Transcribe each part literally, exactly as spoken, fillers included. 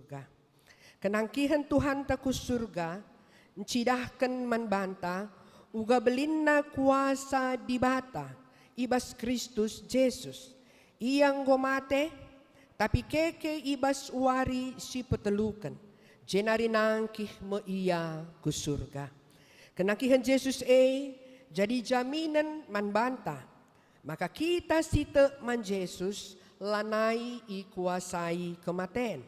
surga. Kenangkihen Tuhanta ku surga ncidahken man banta uga belinna kuasa Dibata i bas Kristus Jesus. Ia enggo mate, tapi keke i bas wari si peteluken, jenari nangkih me ia ku surga. Kenangkihen Jesus e jadi jaminen man banta, maka kita si tek man Jesus lanai ikuasai kematen.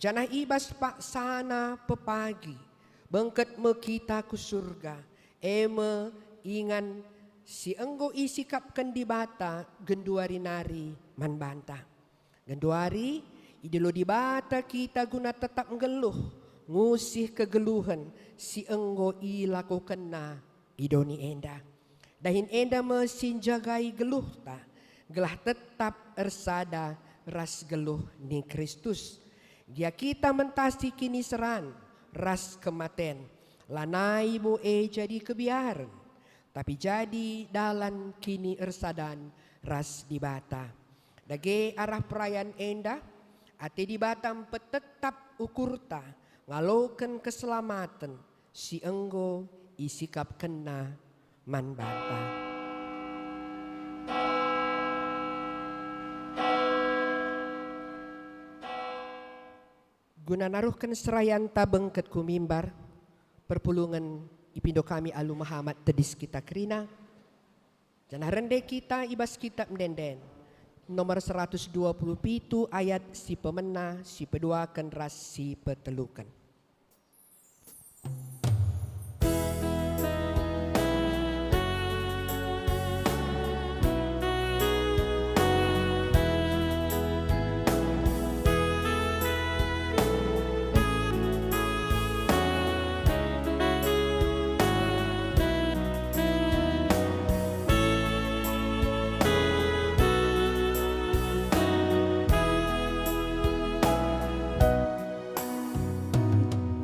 Janah i bas paksana pepagi, bengket me kita ku surga, e me ingan si enggo isikapken Dibata genduari nari man banta. Genduari, idilo Dibata kita guna tetap nggeluh, ngusih kegeluhen si enggo ilakokenNa i doni enda. Dahin enda me si njagai geluhta, gelah tetap ersada ras geluh ni Kristus. Gia kita mentasi kiniseran ras kematen, lanai bo e jadi kebiaren, tapi jadi dalan kiniersadan ras Dibata. Dage arah perayan enda, ate Dibata mpetetap ukurta ngaloken keselamaten si enggo isikapkenNa man banta. Guna naruhken serayanta bengket ku mimbar, perpulungen ipindo kami alu mehamat tedis kita kerina, janah rende kita i bas Kitap Ende-enden, nomor seratus dua puluh pitu, ayat si pemena, si peduaken ras si peteluken.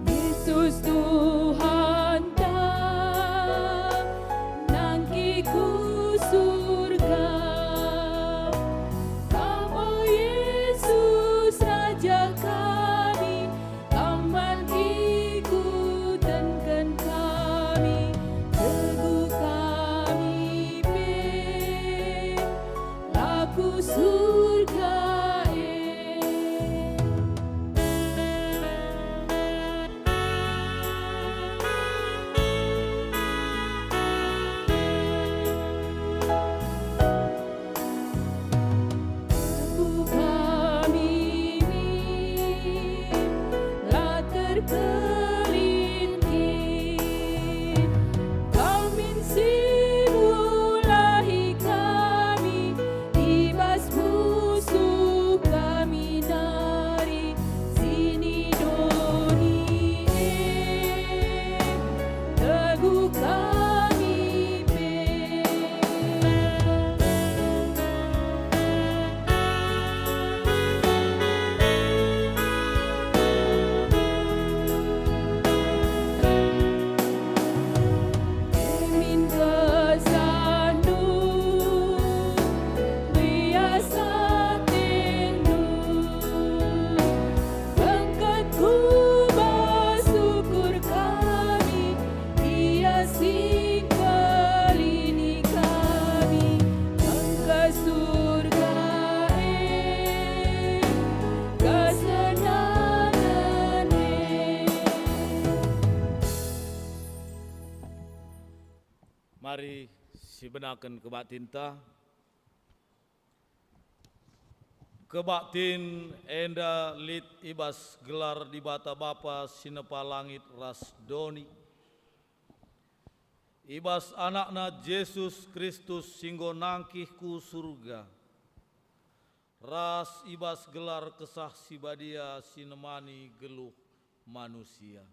Yesus Tuhanta, nangkih ku surga. Kam, o Yesus, Raja kami, Kam man ikutenken kami, teguh kami pe. Aku surga e. Aku kami min la terkelin kin. Kam min si mulahi kami, i bas pusuh kami nari, sini doni e, teguh kami pe. Min kesahNdu, lias ateNdu, bengket ku bas ukur kami, Ia si ngkelini kami, bengket surga e, kesenangen e. Mari sibenaken kebaktinta. Kebaktin enda lit i bas gelar Dibata Bapa si nepa langit ras doni, i bas AnakNa Jesus Kristus si enggo nangkih ku surga, ras i bas gelar Kesah Si Badia si nemani geluh manusia.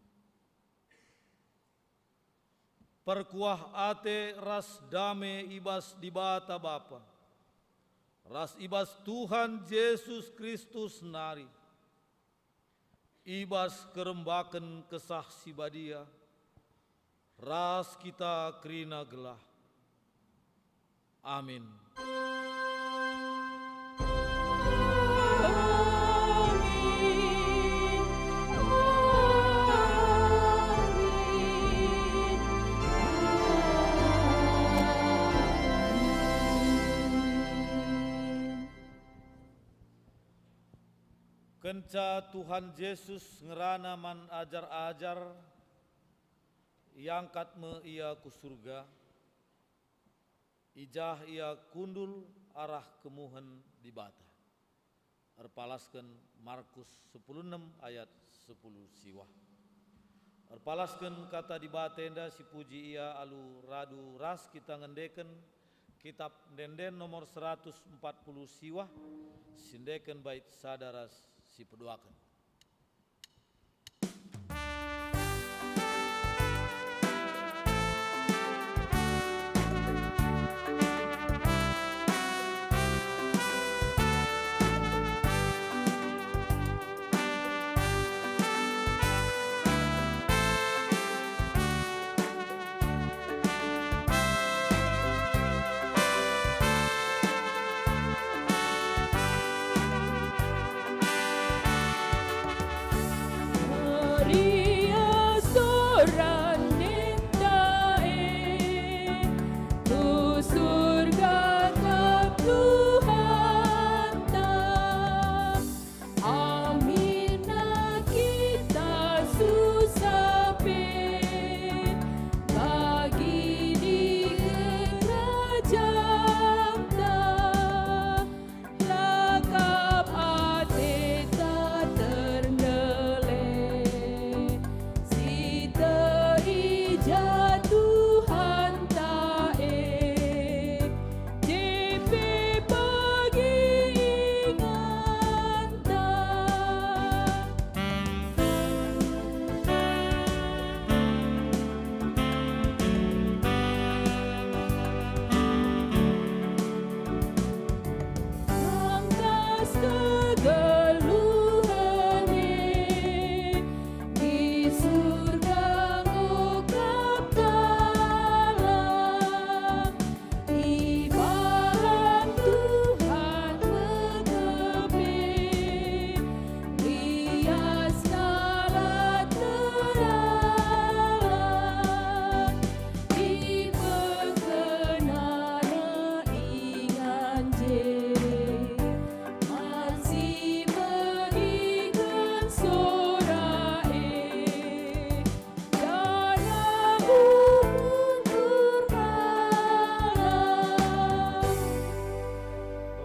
Perkuah ate ras dame i bas Dibata Bapa, ras i bas Tuhan Jesus Kristus nari, i bas kerembaken Kesah Si Badia, ras kita kerina gelah. Amin. Kenca Tuhan Jesus ngerana man ajar-ajar, iangkat me Ia ku Surga, i jah Ia kundul arah kemuhen Dibata. Erpalasken Markus sepuluh enem ayat sepuluh siwah. Erpalasken Kata Dibata enda, sipuji Ia alu radu ras kita ngendeken Kitap Ende-enden nomor seratus empat puluh siwah, sindeken bait sada ras sipeduaken. Meriah soran enda e, ku Surga kap Tuhanta. Aminna kita susah pe, bagi di kerajanta. Lakap ateta ternele, si terija Tuhanta e, je pe bagi inganta. Tangkas kegeluhen e, di Surga enggo kap talang. Ibahan Tuhan megepe, lias kalak neralat, ipekenana ingan je, man si meriken sora e. Janah umur erbalang.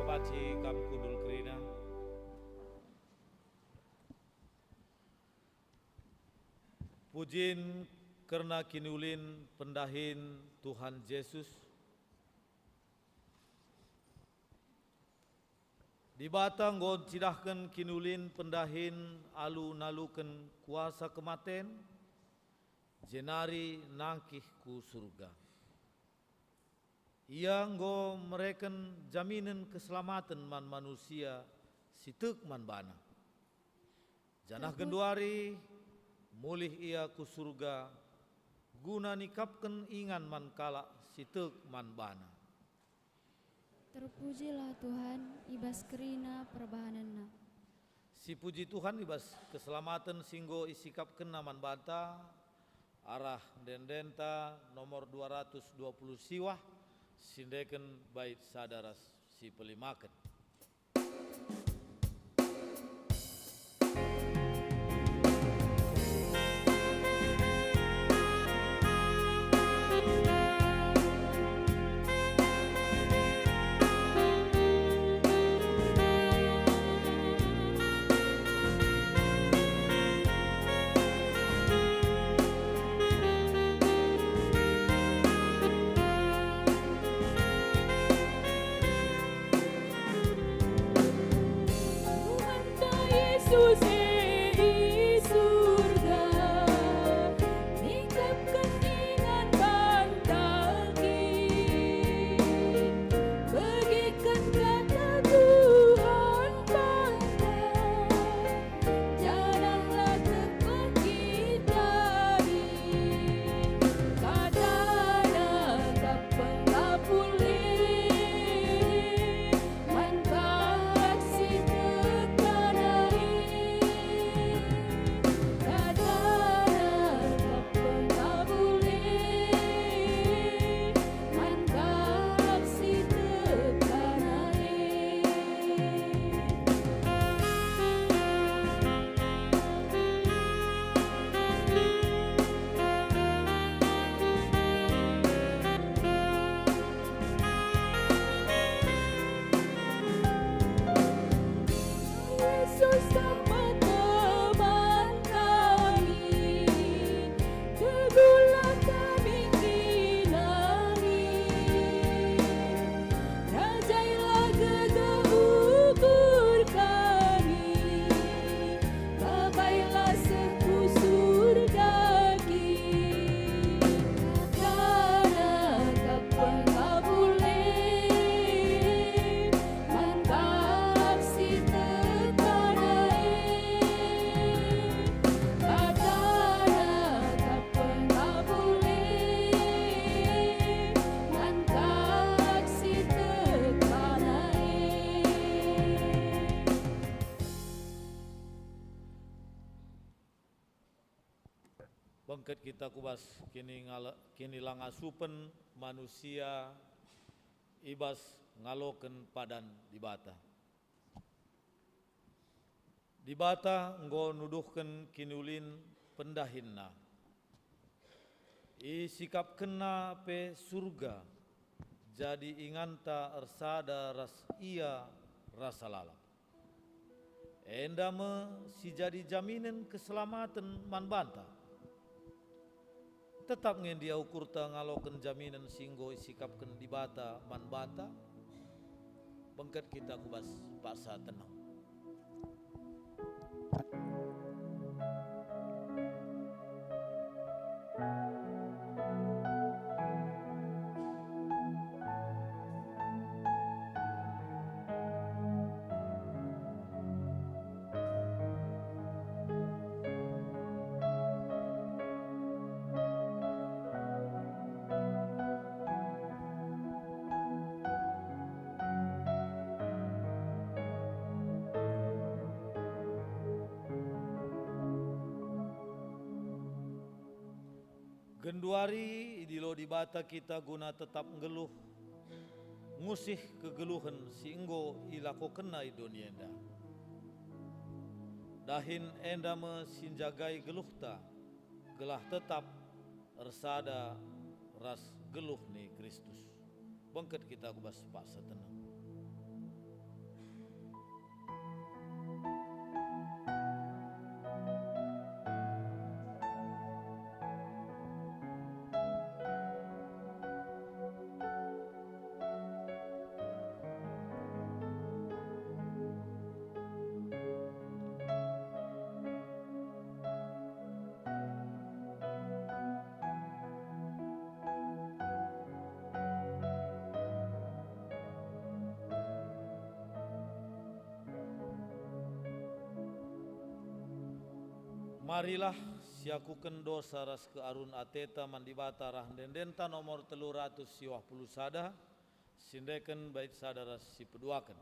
Banci kam kundul kerina. Pujin kerna kiniulin pendahin Tuhan Jesus. Dibata enggo ncidahken kiniulin pendahin alu naluken kuasa kematen, jenari nangkih ku Surga. Ia enggo mereken jaminen keselamaten man manusia si tek man baNa. Janah genduari mulih Ia ku Surga guna nikapken ingan man kalak si tek man baNa. Terpujilah Tuhan i bas kerina perbahanenNa. Sipuji Tuhan i bas keselamaten si enggo isikapkenNa man banta, arah ende-endenta nomor dua ratus dua puluh siwah, sindeken bait sada ras sipelimaken. Tuhanta Jesus e i Surga, nikapken ingan banta kin, begiken kata Tuhan banta. Janahlah tepah kita i katana kap pengapuli man kalak si tekana i. Bengket kita ku bas kiningala-, kinilangasupen manusia i bas ngaloken padan Dibata. Dibata enggo nuduhken kiniulin pendahinNa. IsikapkenNa pe Surga jadi inganta ersada ras Ia rasa lalap. Enda me si jadi jaminen keselamaten man banta. Tetap nge ndia ukurta ngaloken jaminen si enggo isikapken Dibata man banta? Bengket kita ku bas paksa teneng. Genduari idilo Dibata kita guna tetap nggeluh, ngusih kegeluhen si enggo ilakokenNa i doni enda. Dahin enda me si njagai geluhta, gelah tetap ersada ras geluh ni Kristus. Bengket kita ku bas paksa teneng. Marilah siakuken dosa ras kearun ateta man Dibata rah ende-endenta nomor telu ratus siwah puluh sada, si ndeken bait sada ras si peduaken.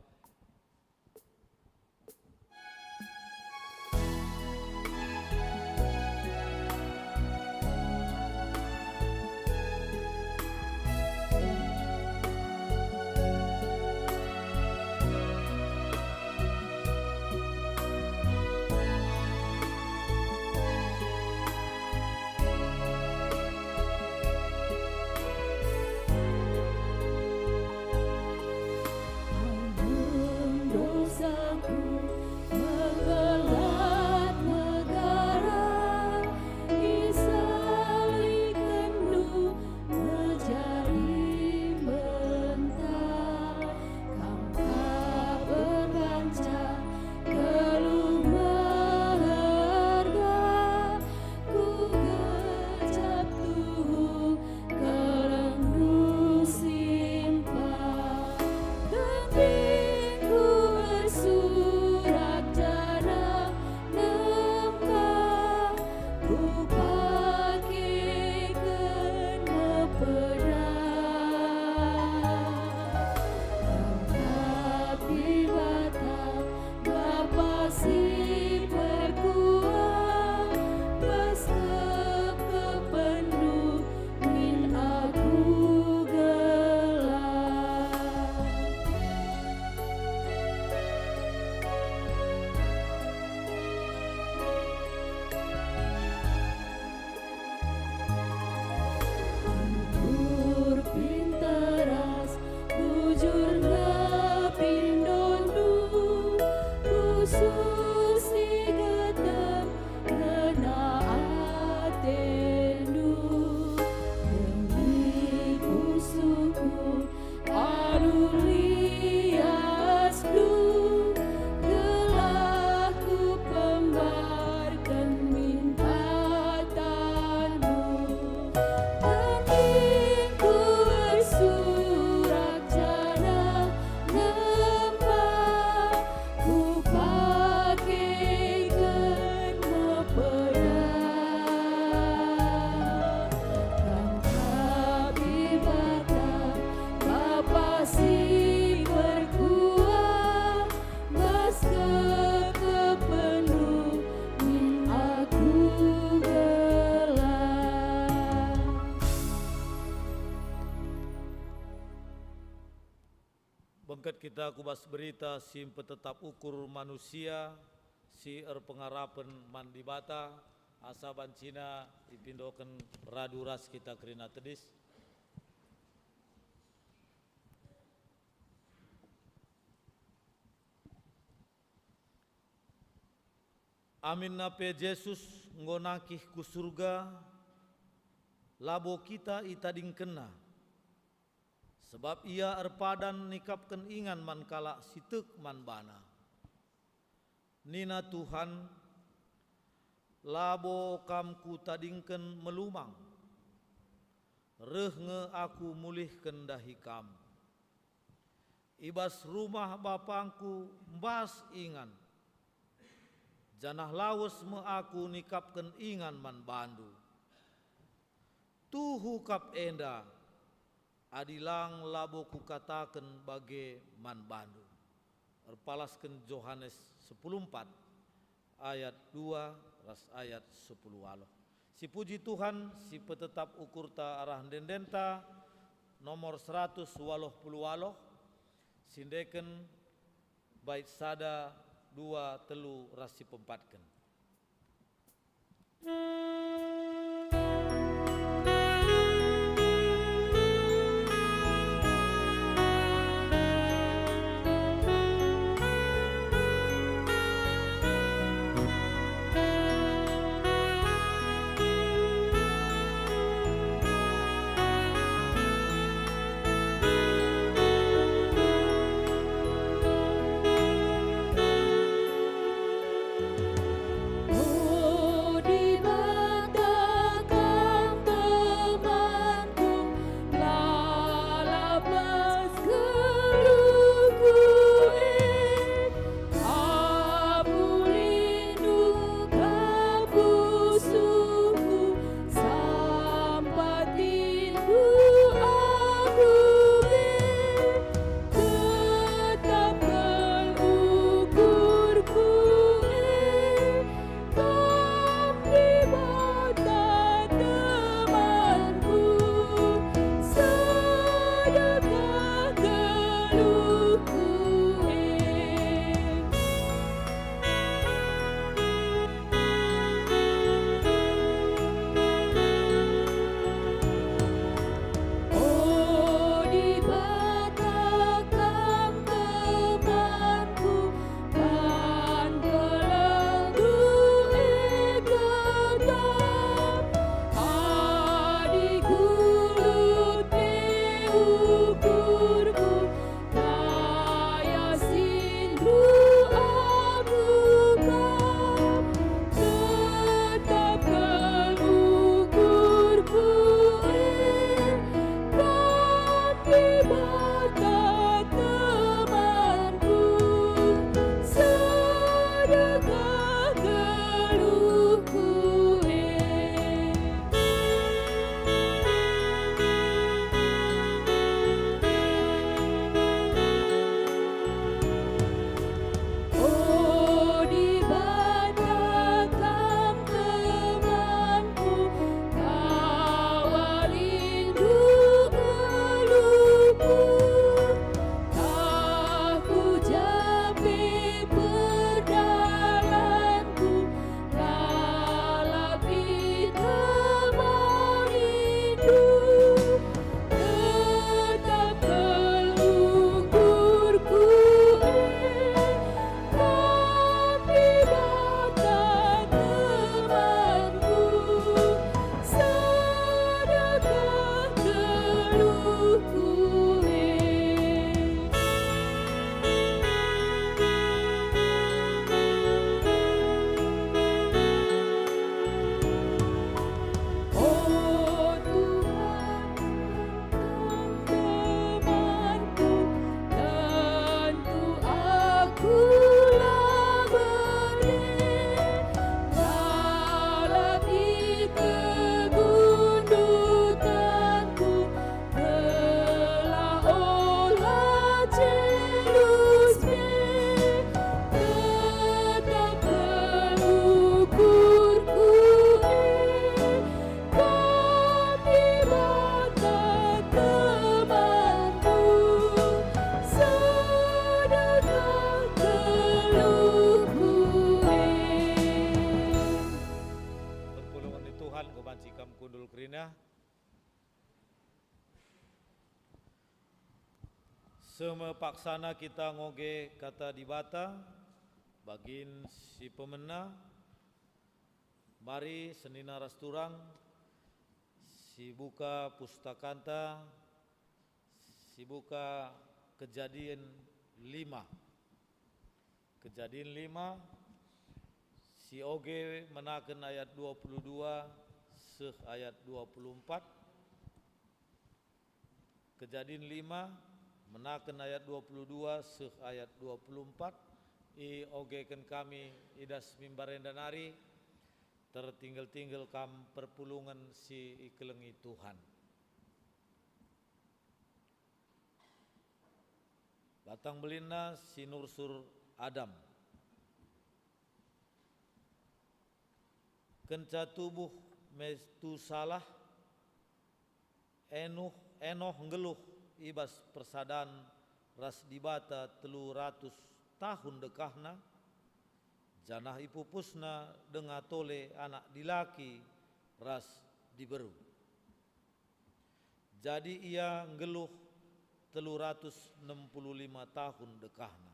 Ku bas berita si mpetetap ukur manusia si erpengarapen man Dibata, asa bancina ipindoken radu ras kita kerina tedis. Aminna pe Jesus enggo nangkih ku Surga, labo kita itadingkenNa, sabap Ia erpadan nikapken ingan man kalak si tek man baNa. Nina Tuhan, "Labo Kam Kutadingken melumang, reh nge Aku mulihken ndahi Kam." I bas rumah BapangKu mbas ingan, janah lawes me Aku nikapken ingan man bandu. Tuhu kap enda, adi lang labo Kukataken bage man bandu. Erpalasken Johanes sepuluh empat, ayat dua ras ayat sepuluh waluh. Sipuji Tuhan, si petetap ukurta arah ende-endenta, nomor seratus waluh puluh waluh, sindeken bait sada, dua, telu, ras si peempatken. O Dibata, Kam Semepaksana kita ngoge Kata Dibata, bagin si pemena, mari senina ras turang sibuka pustakanta, sibuka Kejadin lima. Kejadin lima, si oge menaken ayat dua puluh dua seh ayat dua puluh empat. Kejadin lima, menaken ayat dua puluh dua seh ayat dua puluh empat, iogeken kami i das mimbar enda nari, tertinggel-tinggel kam perpulungen si ikelengi Tuhan. Batang belinna si nursur Adam. Kenca tubuh Metusalah, Enuh, Enoh nggeluh i bas persadan ras Dibata telu ratus tahun dekahna, janah ipupusna denga tole anak dilaki ras diberu. Jadi ia nggeluh telu ratus enem puluh lima tahun dekahna.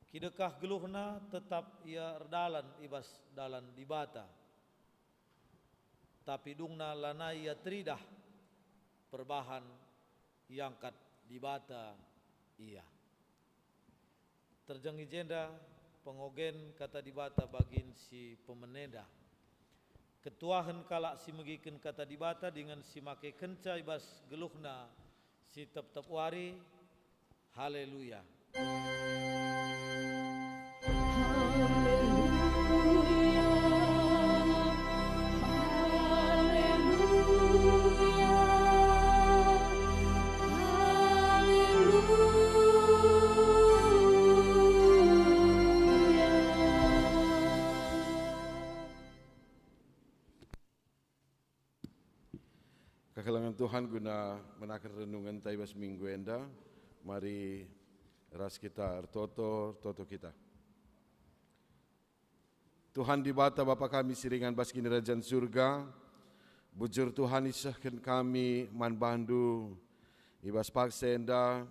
Kidekah geluhna tetap ia erdalan i bas dalan Dibata, tapi dungna lanai ia teridah perbahan iangkat Dibata ia. Terjeng i jenda pengogen Kata Dibata bagin si pemeneda. Ketuahen kalak si megiken Kata Dibata dingen si makekenca i bas geluhna si tep-tep wari. Haleluya! Kekelengen Tuhan, guna menaken renungenta i bas minggu enda, mari ras kita ertoto, ertoto kita. Tuhan Dibata, Bapa kami si ringan bas Kinirajan Surga, bujur Tuhan isehken kami man bandu i bas paksa enda,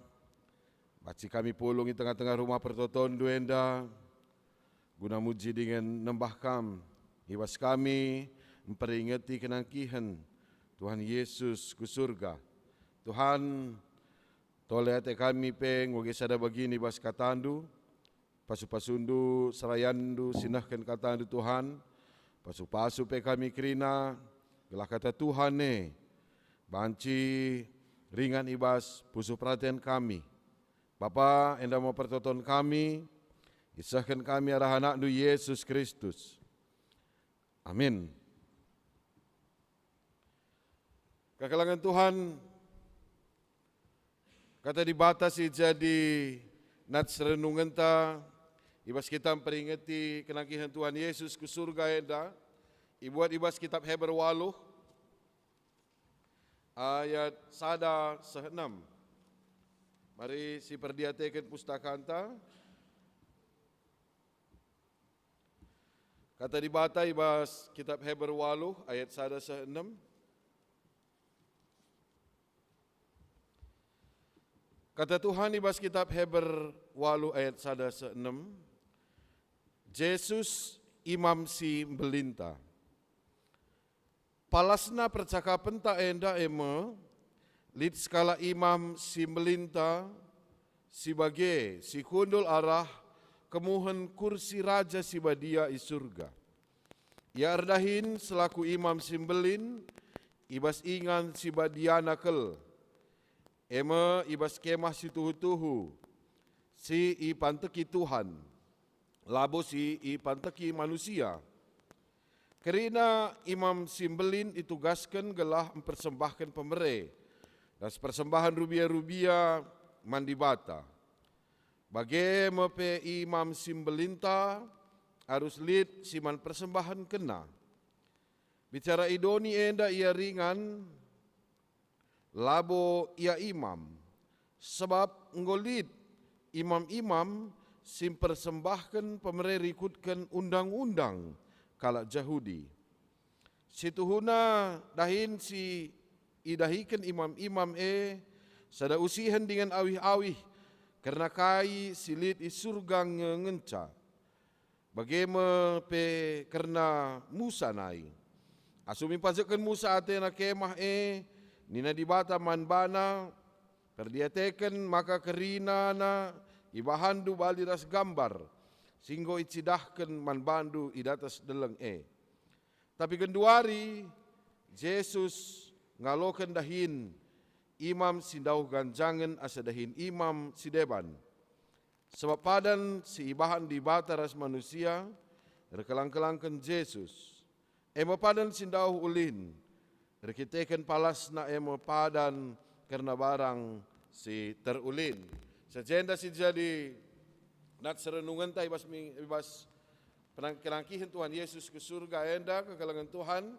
banci kami pulung i tengah-tengah rumah pertotondu enda, guna muji dingen nembah Kam, i bas kami mperingeti kenangkihen Tuhan Yesus ku Surga. Tuhan, tole ate kami pe ngoge sada bagin i bas katandu, pasu-pasundu, serayandu si nehken katandu Tuhan, pasu-pasu pe kami kerina, gelah kata Tuhan e banci ringan i bas pusuh peraten kami. Bapa, enda me pertoton kami, isehken kami arah AnakNdu Yesus Kristus. Amin. Kekelengen Tuhan, Kata Dibata si jadi nats renungenta i bas kita mperingeti kenangkihen Tuhan Yesus ku Surga enda, ibuat i bas Kitap Heber waluh, ayat sada seh enem. Mari siperdiateken pustakanta. Kata Dibata i bas Kitap Heber waluh ayat sada seh enem. Kata Tuhan i bas Kitap Heber waluh ayat sada seh enem, Jesus Imam si Mbelinta. Palasna percakapenta enda e me, lit sekalak Imam si Mbelinta, si bage, si kundul arah kemuhen kursi Raja si Badia i Surga. Ia erdahin selaku Imam si Mbelin i bas ingan si badiana kal, e me i bas Kemah si tuhu-tuhu, si ipanteki Tuhan, labo si ipanteki manusia. Kerina Imam si Mbelin itugasken gelah mpersembahken pemere ras persembahen rubia-rubia man Dibata. Bage me pe Imam si Mbelinta arus lit si man persembahenkenna. Bicara i doni enda ia ringan, labo ia imam, sabap enggo lit imam-imam si mpersembahken pemere rikutken undang-undang kalak Jahudi. Situhuna dahin si idahiken imam-imam e sada usihen dingen awih-awih kerna kai si lit i Surga nge ngenca. Bage me pe kerna Musa nai. Asum ipajekken Musa atena kemah e, nina Dibata man bana, "Perdiateken maka kerinana ibahanndu bali ras gambar si enggo icidahken man bandu i datas deleng e." Tapi genduari Jesus ngaloken dahin imam si ndauh ganjangen asa dahin imam si deban. Sabap padan si ibahan Dibata ras manusia erkelang-kelangken Jesus, e me padan si ndauh ulin, erkiteken palasna e me padan kerna barang si terulin. Sajenda si jadi nats renungenta i bas ming-, i bas penang-, penangkihen Tuhan Yesus ku Surga enda, kekelengen Tuhan,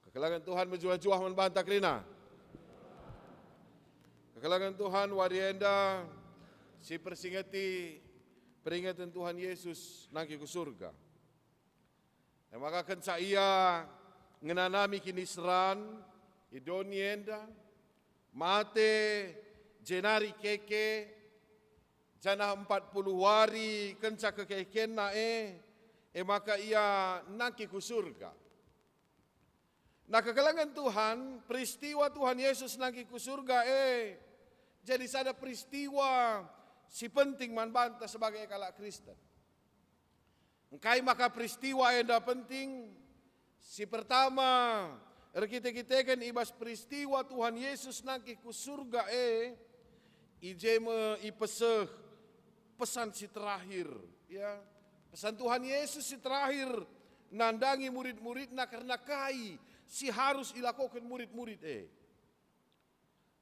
kekelengen Tuhan mejuah-juah man banta kerina. Kekelengen Tuhan wari enda si persingeti peringeten Tuhan Yesus nangkih ku Surga. E maka kenca Ia ngenanami kiniseran i doni enda, mate, jenari keke, janah empat puluh wari kenca kekekenNa e, e maka Ia nangkih ku Surga. Nah, kekelengen Tuhan, peristiwa Tuhan Yesus nangkih ku Surga e jadi sada peristiwa si penting man banta sebagai kalak Kristen. Engkai maka peristiwa enda penting? Si pertama, erkite-kiteken i bas peristiwa Tuhan Yesus nangkih ku Surga e, i je me ipeseh pesan si terakhir, ya. Pesan Tuhan Yesus si terakhir nandangi murid-muridNa kerna kai si harus ilakoken murid-murid e.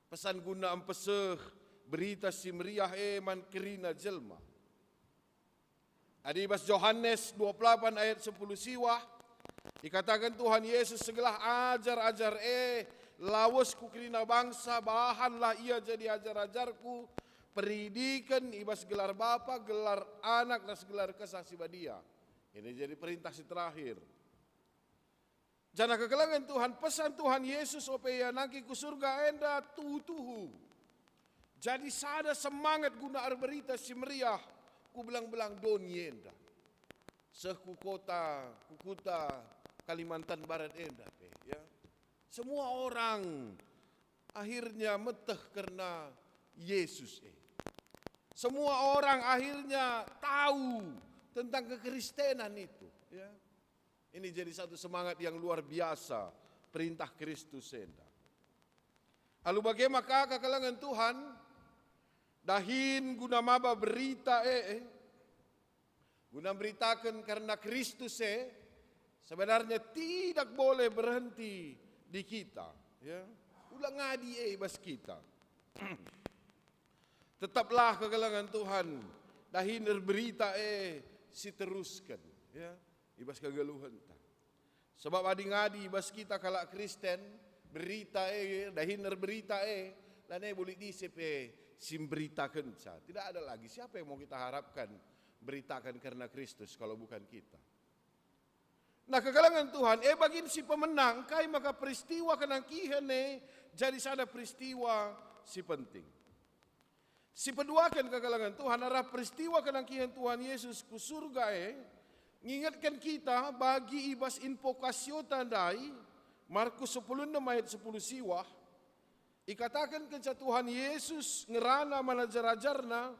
Pesan guna mpeseh Berita Si Meriah e man kerina jelma. Adi bas Johanes dua puluh delapan ayat sepuluh siwah, ikataken Tuhan Yesus, "Segelah ajar-ajar e lawes ku kerina bangsa, bahanlah ia jadi ajar-ajarKu, peridiken i bas gelar Bapa, gelar Anak, ras gelar Kesah Si Badia." Ini jadi perintah si terakhir. Janah kekelengen Tuhan, pesan Tuhan Yesus ope Ia nangkih ku Surga enda tuhu-tuhu jadi sada semangat guna erberita si meriah ku belang-belang doni enda, seh ku kota, ku kuta Kalimantan Barat enda pe, ya. Semua orang akhirnya meteh kerna Yesus e. Semua orang akhirnya tahu tentang kekristenan itu, ya. Ini jadi satu semangat yang luar biasa, perintah Kristus enda. Alu bage maka kekelengen Tuhan, dahin guna maba berita e, e, guna mberitaken kerna Kristus e, sebenarnya tidak boleh berhenti di kita, ya. Ulang ngadi e i bas kita. Tetaplah kekelengen Tuhan, dahin erberita e siterusken, ya, i bas kegeluhenta. Sebab adi ngadi i bas kita kalak Kristen, berita e, dahin erberita e, lanai bulik ise pe si mberitakenca. Tidak ada lagi siapa yang mau kita harapkan beritakan kerna Kristus kalau bukan kita. Nah, kekelengen Tuhan, e bagin si pemena, engkai maka peristiwa kenangkihen e jadi sada peristiwa si penting. Si peduaken kekelengen Tuhan, arah peristiwa kenangkihen Tuhan Yesus ku Surga e, ngingetken kita bagi i bas invokasiota ndai, Markus sepuluh enem ayat sepuluh siwah, ikataken kenca Tuhan Yesus ngerana man ajar-ajarNa,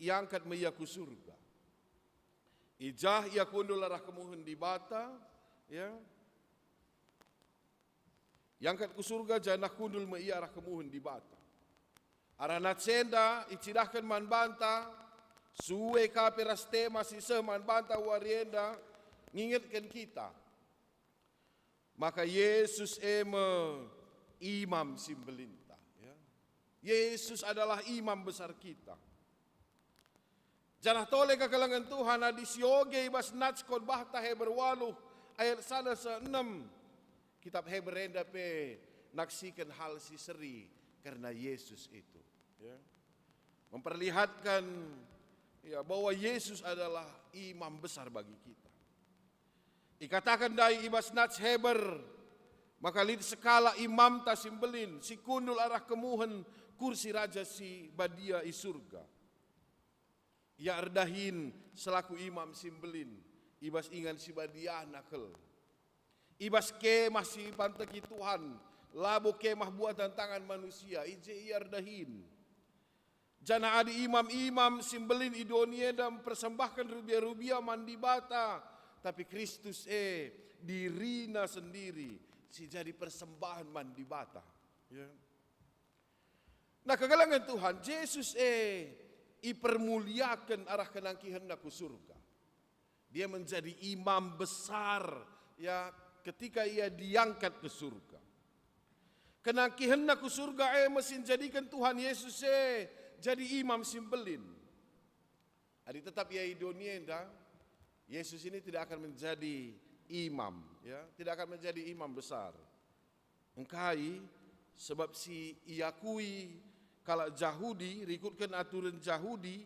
iangkat me Ia ku Surga. I jah Ia kundul arah kemuhen Dibata, ya. Iangkat ku Surga janah kundul me Ia arah kemuhen Dibata. Arah nats enda icidahken man banta, sue ka pe ras tema si seh man banta wari enda, ngingetken kita maka Yesus e me Imam si Mbelinta, ya. Yesus adalah Imam Besar kita. Janah tole kekelengen Tuhan, adi sioge i bas nats Khotbahta Heber waluh ayat sada seh enem, kitab Heber enda pe naksiken hal si seri kerna Yesus itu, ya. Memperlihatkan, ya, bahwa Yesus adalah Imam Besar bagi kita. Ikataken ndai i bas nats Heber, maka lit sekalak imamta si mbelin, si kundul arah kemuhen kursi raja si badia i surga. Ia erdahin selaku Imam si Mbelin i bas ingan si badiana kal. I bas kemah si ipanteki Tuhan, labo kemah buatan tangan manusia, i je ia erdahin. Janah adi imam-imam si mbelin i doni enda mpersembahken rubia-rubia man Dibata, tapi Kristus e dirina sendiri si jadi persembahen man Dibata. Ya. Nah, kegelengen Tuhan, Jesus e ipermuliaken arah kenangkihenna ku surga. Dia menjadi imam besar, ya, ketika ia diangkat ke surga. Kenangkihenna ku surga e me si njadiken Tuhan Yesus e jadi imam si mbelin. Adi tetap ia i doni enda, Yesus ini tidak akan menjadi imam, ya, tidak akan menjadi imam besar. Engkai? Sebab si iakui kalak Jahudi, rikutken aturen Jahudi,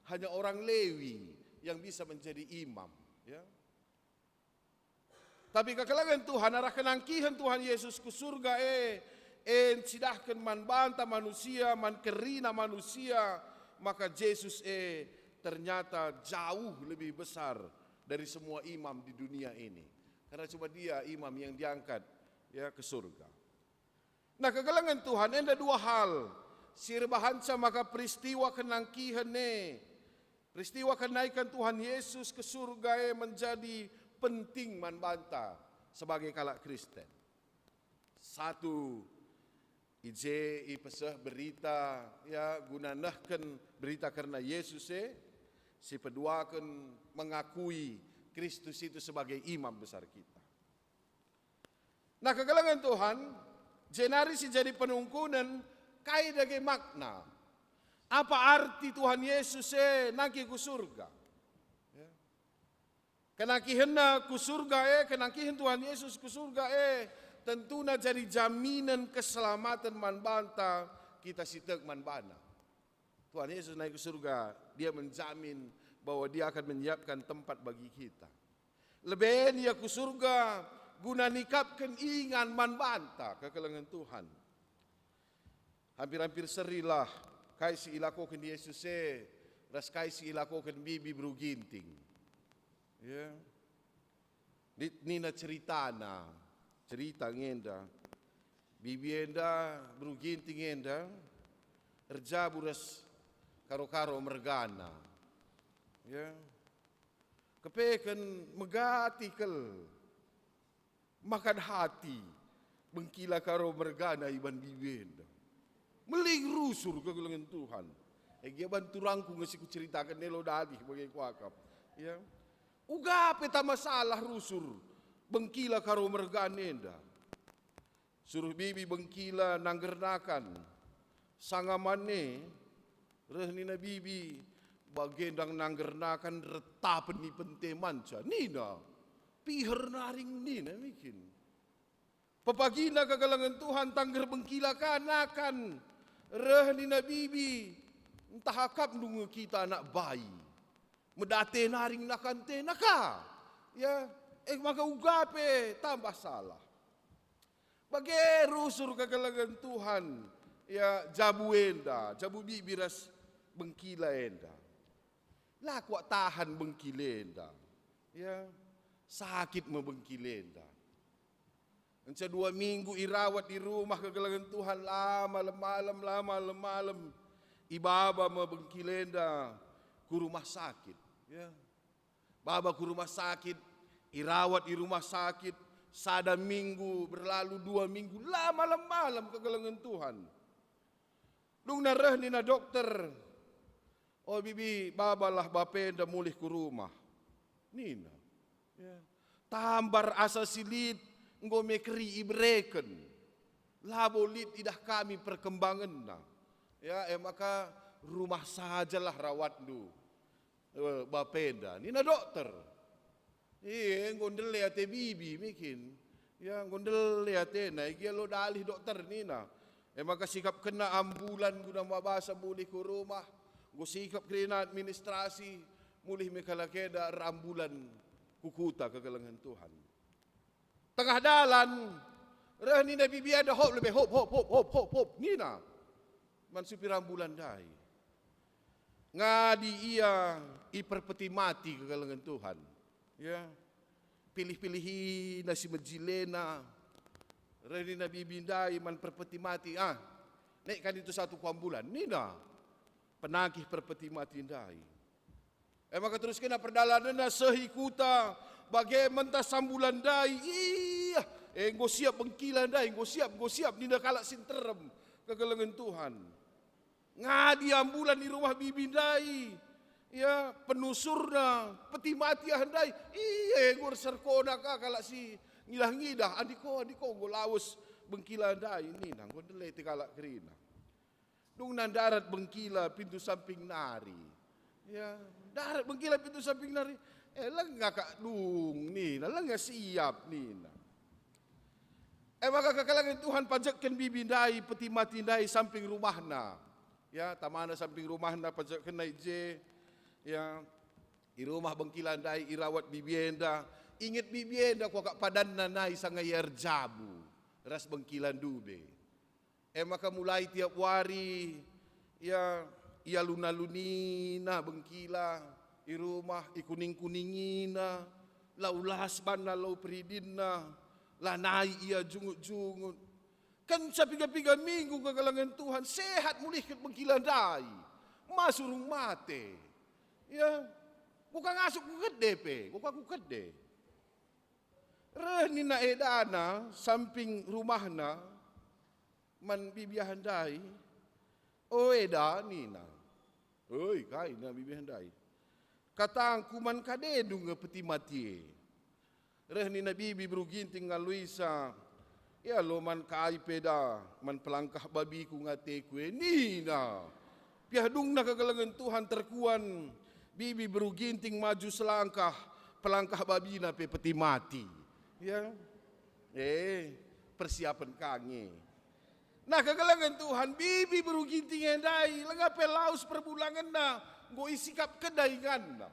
hanya orang Lewi yang bisa menjadi imam, ya. Tapi kekelengen Tuhan, arah kenangkihen Tuhan Yesus ku surga e, e ncidahken man banta manusia, man kerina manusia, maka Jesus e ternyata jauh lebih besar dari semua imam di dunia ini. Karena cuma dia imam yang diangkat, ya, ke surga. Nah, kegelengen Tuhan, enda dua hal si erbahanca maka peristiwa kenangkihen e, peristiwa kenaikan Tuhan Yesus ke surga e menjadi penting man banta sebagai kalak Kristen. Satu, i je ipeseh berita, ya, guna nehken berita kerna Yesus e, si peduaken mengakui Kristus itu sebagai imam besar kita. Nah, kegelengen Tuhan, jenari si jadi penungkunen, kai dage makna? Apa arti Tuhan Yesus e nangkih ku surga? Ya. Kenangkihenna ku surga e, kenangkihen Tuhan Yesus ku surga e, tentuna jadi jaminen keselamaten man banta kita si tek man baNa. Tuhan Yesus naik ke surga, Dia menjamin bahwa Dia akan menyiapkan tempat bagi kita. Leben Ia ku surga guna nikapken ingan man banta kekelengen Tuhan. Hampir-hampir serilah kai si ilakoken Yesus e ras kai si ilakoken bibi beru Ginting. Ya. Lit nina ceritana, cerita nge enda. Bibi enda, beru Ginting enda, erjabu ras karo-karo mergana. Ya. Kepeken megati kal, makan hati, bengkila karo mergana iban bibi enda. Meling rusur kegelengen Tuhan. E gia ban turangku nge si kuceritaken elo dalih bage kuakap. Ya. Uga pe tama salah rusur, bengkila karo mergana enda. Suruh bibi bengkila nanggernakan. Sanga mane, reh nina bibi, bage ndang nanggernakan retapen ni pente manca. Nina, piher naring nina mikin. Pepagina kegelengen Tuhan tangger bengkila ka nakan. Reh nina bibi, ntah akapndu nge kita anak bayi. Medate naring nakan tena ka. Ya, eh maka uga pe tambah salah. Bage rusur kegelengen Tuhan, ya, jabu enda, jabu bibi ras bengkila enda. La kuat tahan bengkila enda. Ya, sakit me bengkila enda. Enca dua minggu irawat di rumah kegelengen Tuhan, la malem-malem, la malem-malem. Ibaba me bengkila enda ku rumah sakit. Ya. Baba ku rumah sakit, irawat i rumah sakit, sada minggu berlalu, dua minggu, la malem-malem kegelengen Tuhan. Dungna reh nina dokter, "O bibi, babalah bapenda mulih ku rumah," nina. Ya. Tambar asa si lit enggo me keri ibereken. Labo lit idah kami perkembangenna. Ya, e maka rumah sajalah rawatndu. Eh, bapenda, nina dokter. Iya, enggo ndele ate bibi mikin. Ya, enggo ndele atena, igia lo dalih dokter nina. E maka sikapkenna ambulan guna mabasa mulih ku rumah. Enggo sikap kerina administrasi, mulih me kalak enda erambulan ku kuta kegelengen Tuhan. Tengah dalan, reh nina bibi enda, "Hop lebe, hop, hop, hop, hop, hop, hop," nina. Man si pira bulan ndai. Ngadi ia iperpeti mati kekelengen Tuhan. Ya. Pilih-pilihina si mejilena. Reh nina bibi ndai man perpeti mati, "Ah, nek kan itu satu kuambulan," nina penagih perpeti mati ndai. E maka terus kena perdalanenna seh i kuta, bage mentah sambulan ndai, "Iya, enggo siap bengkila ndai, enggo siap, enggo siap," nina kalak si nterem kekelengen Tuhan. Ngadi ambulan i rumah bibi ndai, ya, penusurna, peti mati ah ndai, "Iya, enggo erserkona ka kalak si ngidah-ngidah, andiko, andiko, enggo lawes bengkila ndai," nina, enggo ndelete kalak kerina. Dungna ndarat bengkila pintu samping nari. Ya, ndarat bengkila pintu samping nari. Eh, lenga kak dung nina, lenga siap nina. Eh, maka kekelengen Tuhan pajekken bibi ndai, peti mati ndai samping rumahna. Ya, tamana samping rumahna pajekkenna i je. Ya, i rumah bengkila ndai irawat bibi enda. Inget bibi enda kuakap padanna nai sanga ia erjabu ras bengkila ndube. E maka mulai tiap wari ia, ialun-alunina bengkila i rumah, ikuning-kuningina, la ulas banna, la uperidinna, lanai ia jungut-jungut. Kenca piga-piga minggu kekelengen Tuhan, sehat mulihken bengkila ndai, ma surung mate. Ya, kuka ngasup kukede pe, kuka kukede. Reh nina edana samping rumahna, man bibi ah ndai, "O eda," nina. "Oi kai," nina bibi ah ndai, "katangku man kadendu nge peti mati e." Reh nina bibi beru Ginting ngaluisa, "Ya lo man kai pe da, man pelangkah babiku ngateku e," nina. Piah dungna kekelengen Tuhan terkuan, bibi beru Ginting maju selangkah, pelangkah babina pe peti mati. Ya. Eh, persiapen ka nge. Nah, kekelengen Tuhan, bibi beru Ginting e ndai, lenga pe lawes perbulangenna, enggo isikapkenna inganna.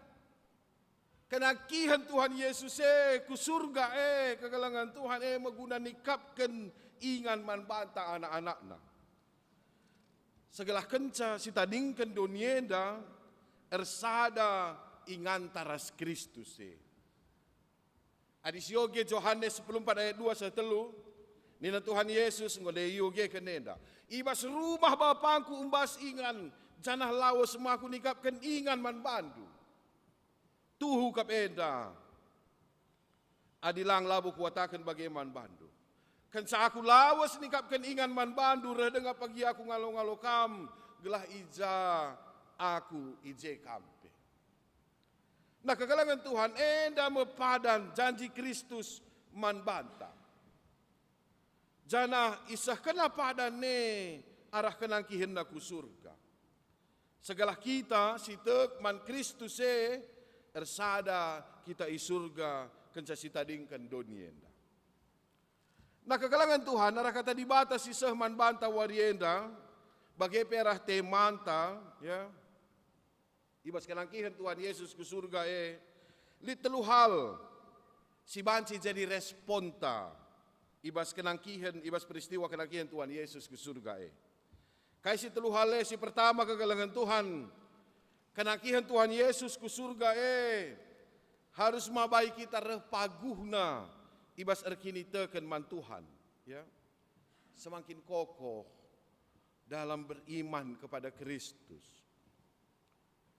Kenakihen Tuhan Yesus e ku surga e, kekelengen Tuhan e me guna nikapken ingan man banta anak-anakna. Segelah kenca sitadingken doni enda, ersada inganta ras Kristus e. Adi sioge Johanes sepuluh empat ayat dua seh telu, nina Tuhan Yesus, enggo ndai iogeken enda, "I bas rumah Bapangku umbas ingan, janah lawes me Aku nikapken ingan man bandu. Tuhu kap enda, adi lang labo Kuataken bage man bandu. Kenca Aku lawes nikapken ingan man bandu reh denga pagi Aku ngalo-ngalo kam, gelah i ja Aku, i je kam pe." Nah, kekelengen Tuhan, enda me padan janji Kristus man banta. Janah isehkenna padan e arah kenangkihenna ku surga. Segelah kita si tek man Kristus e, ersada kita i surga kenca sitadingken doni enda. Nah, kekelengen Tuhan, arah Kata Dibata si seh man banta wari enda, bage pe arah temanta, ya, i bas kenangkihen Tuhan Yesus ku surga e, lit telu hal si banci jadi responta i bas kenangkihen, i bas peristiwa kenangkihen Tuhan Yesus ku surga e. Kai si telu hal e? Si pertama, kekelengen Tuhan, kenangkihen Tuhan Yesus ku surga e harus mabai kita reh paguhna i bas erkiniteken man Tuhan, ya. Semakin kokoh dalam beriman kepada Kristus.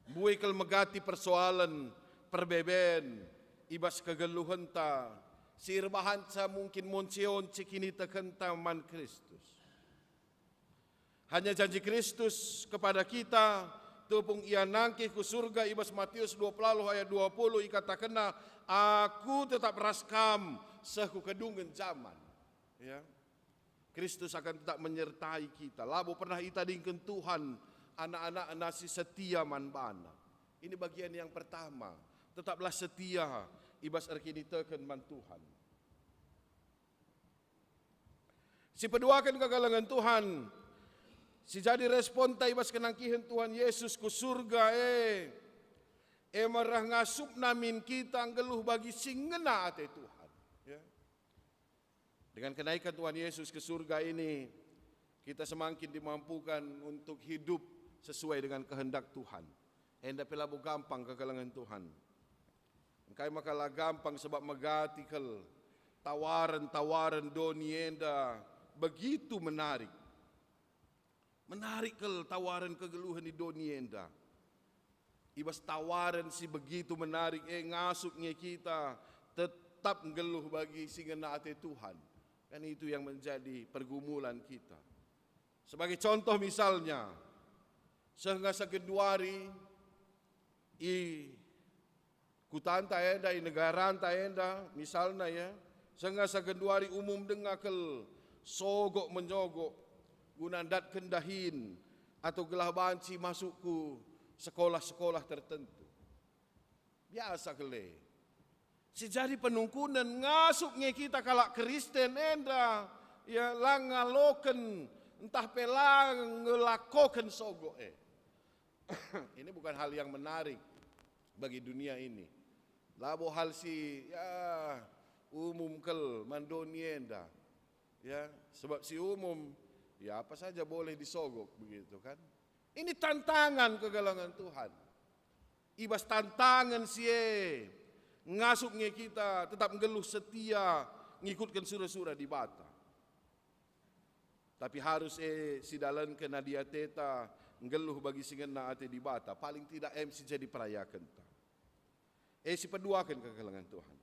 Mbue kal megati persoalen perbeben i bas kegeluhenta si erbahanca mungkin monce-once kinitekenta man Kristus. Hanya janji Kristus kepada kita, tupung Ia nangkih ku surga i bas Matius dua puluh ayat dua puluh ikatakenNa, "Aku tetap ras kam seh ku kedungen jaman." Ya. Kristus akan tetap menyertai kita. Labo pernah itadingken Tuhan anak-anakNa si setia man baNa. Ini bagian yang pertama. Tetaplah setia i bas erkiniteken man Tuhan. Si peduaken kekelengen Tuhan, si jadi responta i bas kenangkihen Tuhan Yesus ku surga e, e me reh ngasupna min kita nggeluh bagi si ngena ate Tuhan. Ya. Dengan kenaikan Tuhan Yesus ke surga ini, Kita semakin dimampukan untuk hidup sesuai dengan kehendak Tuhan. Enda pe labo gampang kekelengen Tuhan. Engkai maka la gampang, sebab megati kal tawaren-tawaren doni enda begitu menarik. Menarik kal tawaren kegeluhen i doni enda. I bas tawaren si begitu menarik e ngasup nge kita tetap nggeluh bagi si ngena ate Tuhan. Kan itu yang menjadi pergumulan kita. Sebagai contoh misalnya, seh ngasa genduari i kutanta enda, i negaranta enda, misalna ya, seh ngasa genduari umum denga kal sogok menyogok guna ndatken dahin atau gelah banci masuk ku sekolah-sekolah tertentu. Biasa kal e. Si jadi penungkunen ngasup nge kita kalak Kristen enda, ya, la ngaloken ntah pe la ngelakoken sogok e. Ini bukan hal yang menarik bagi dunia ini. Labo hal si, ya, umum kal man doni enda. Ya, sebab si umum, ya, apa saja boleh disogok begitu kan. Ini tantangan kekelengen Tuhan. I bas tantangan si e ngasup nge kita tetap nggeluh setia ngikutken sura-sura Dibata. Tapi harus e sidalanken adi ateta nggeluh bagi si ngena ate Dibata, paling tidak em si jadi perayakenta. E si peduaken kekelengen Tuhan.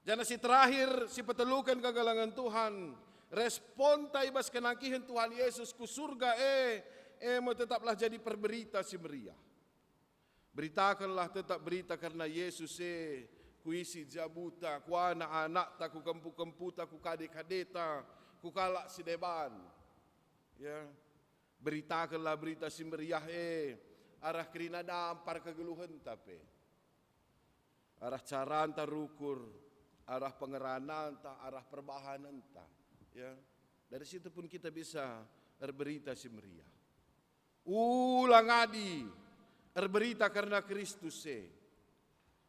Janah si terakhir, si peteluken kekelengen Tuhan, responta i bas kenangkihen Tuhan Yesus ku surga e, e me tetaplah jadi perberita si meriah. Beritakenlah tetap berita kerna Yesus e, ku isi jabuta, ku anak-anakta, ku kempu-kemputa, ku kade-kadeta, ku kalak si deban. Ya. Beritakenlah berita si meriah e arah kerina dampar kegeluhenta pe. Arah caranta rukur, arah pengerananta, arah perbahanenta. Ya. Dari situ pun kita bisa erberita si meriah. Ulang adi erberita kerna Kristus e,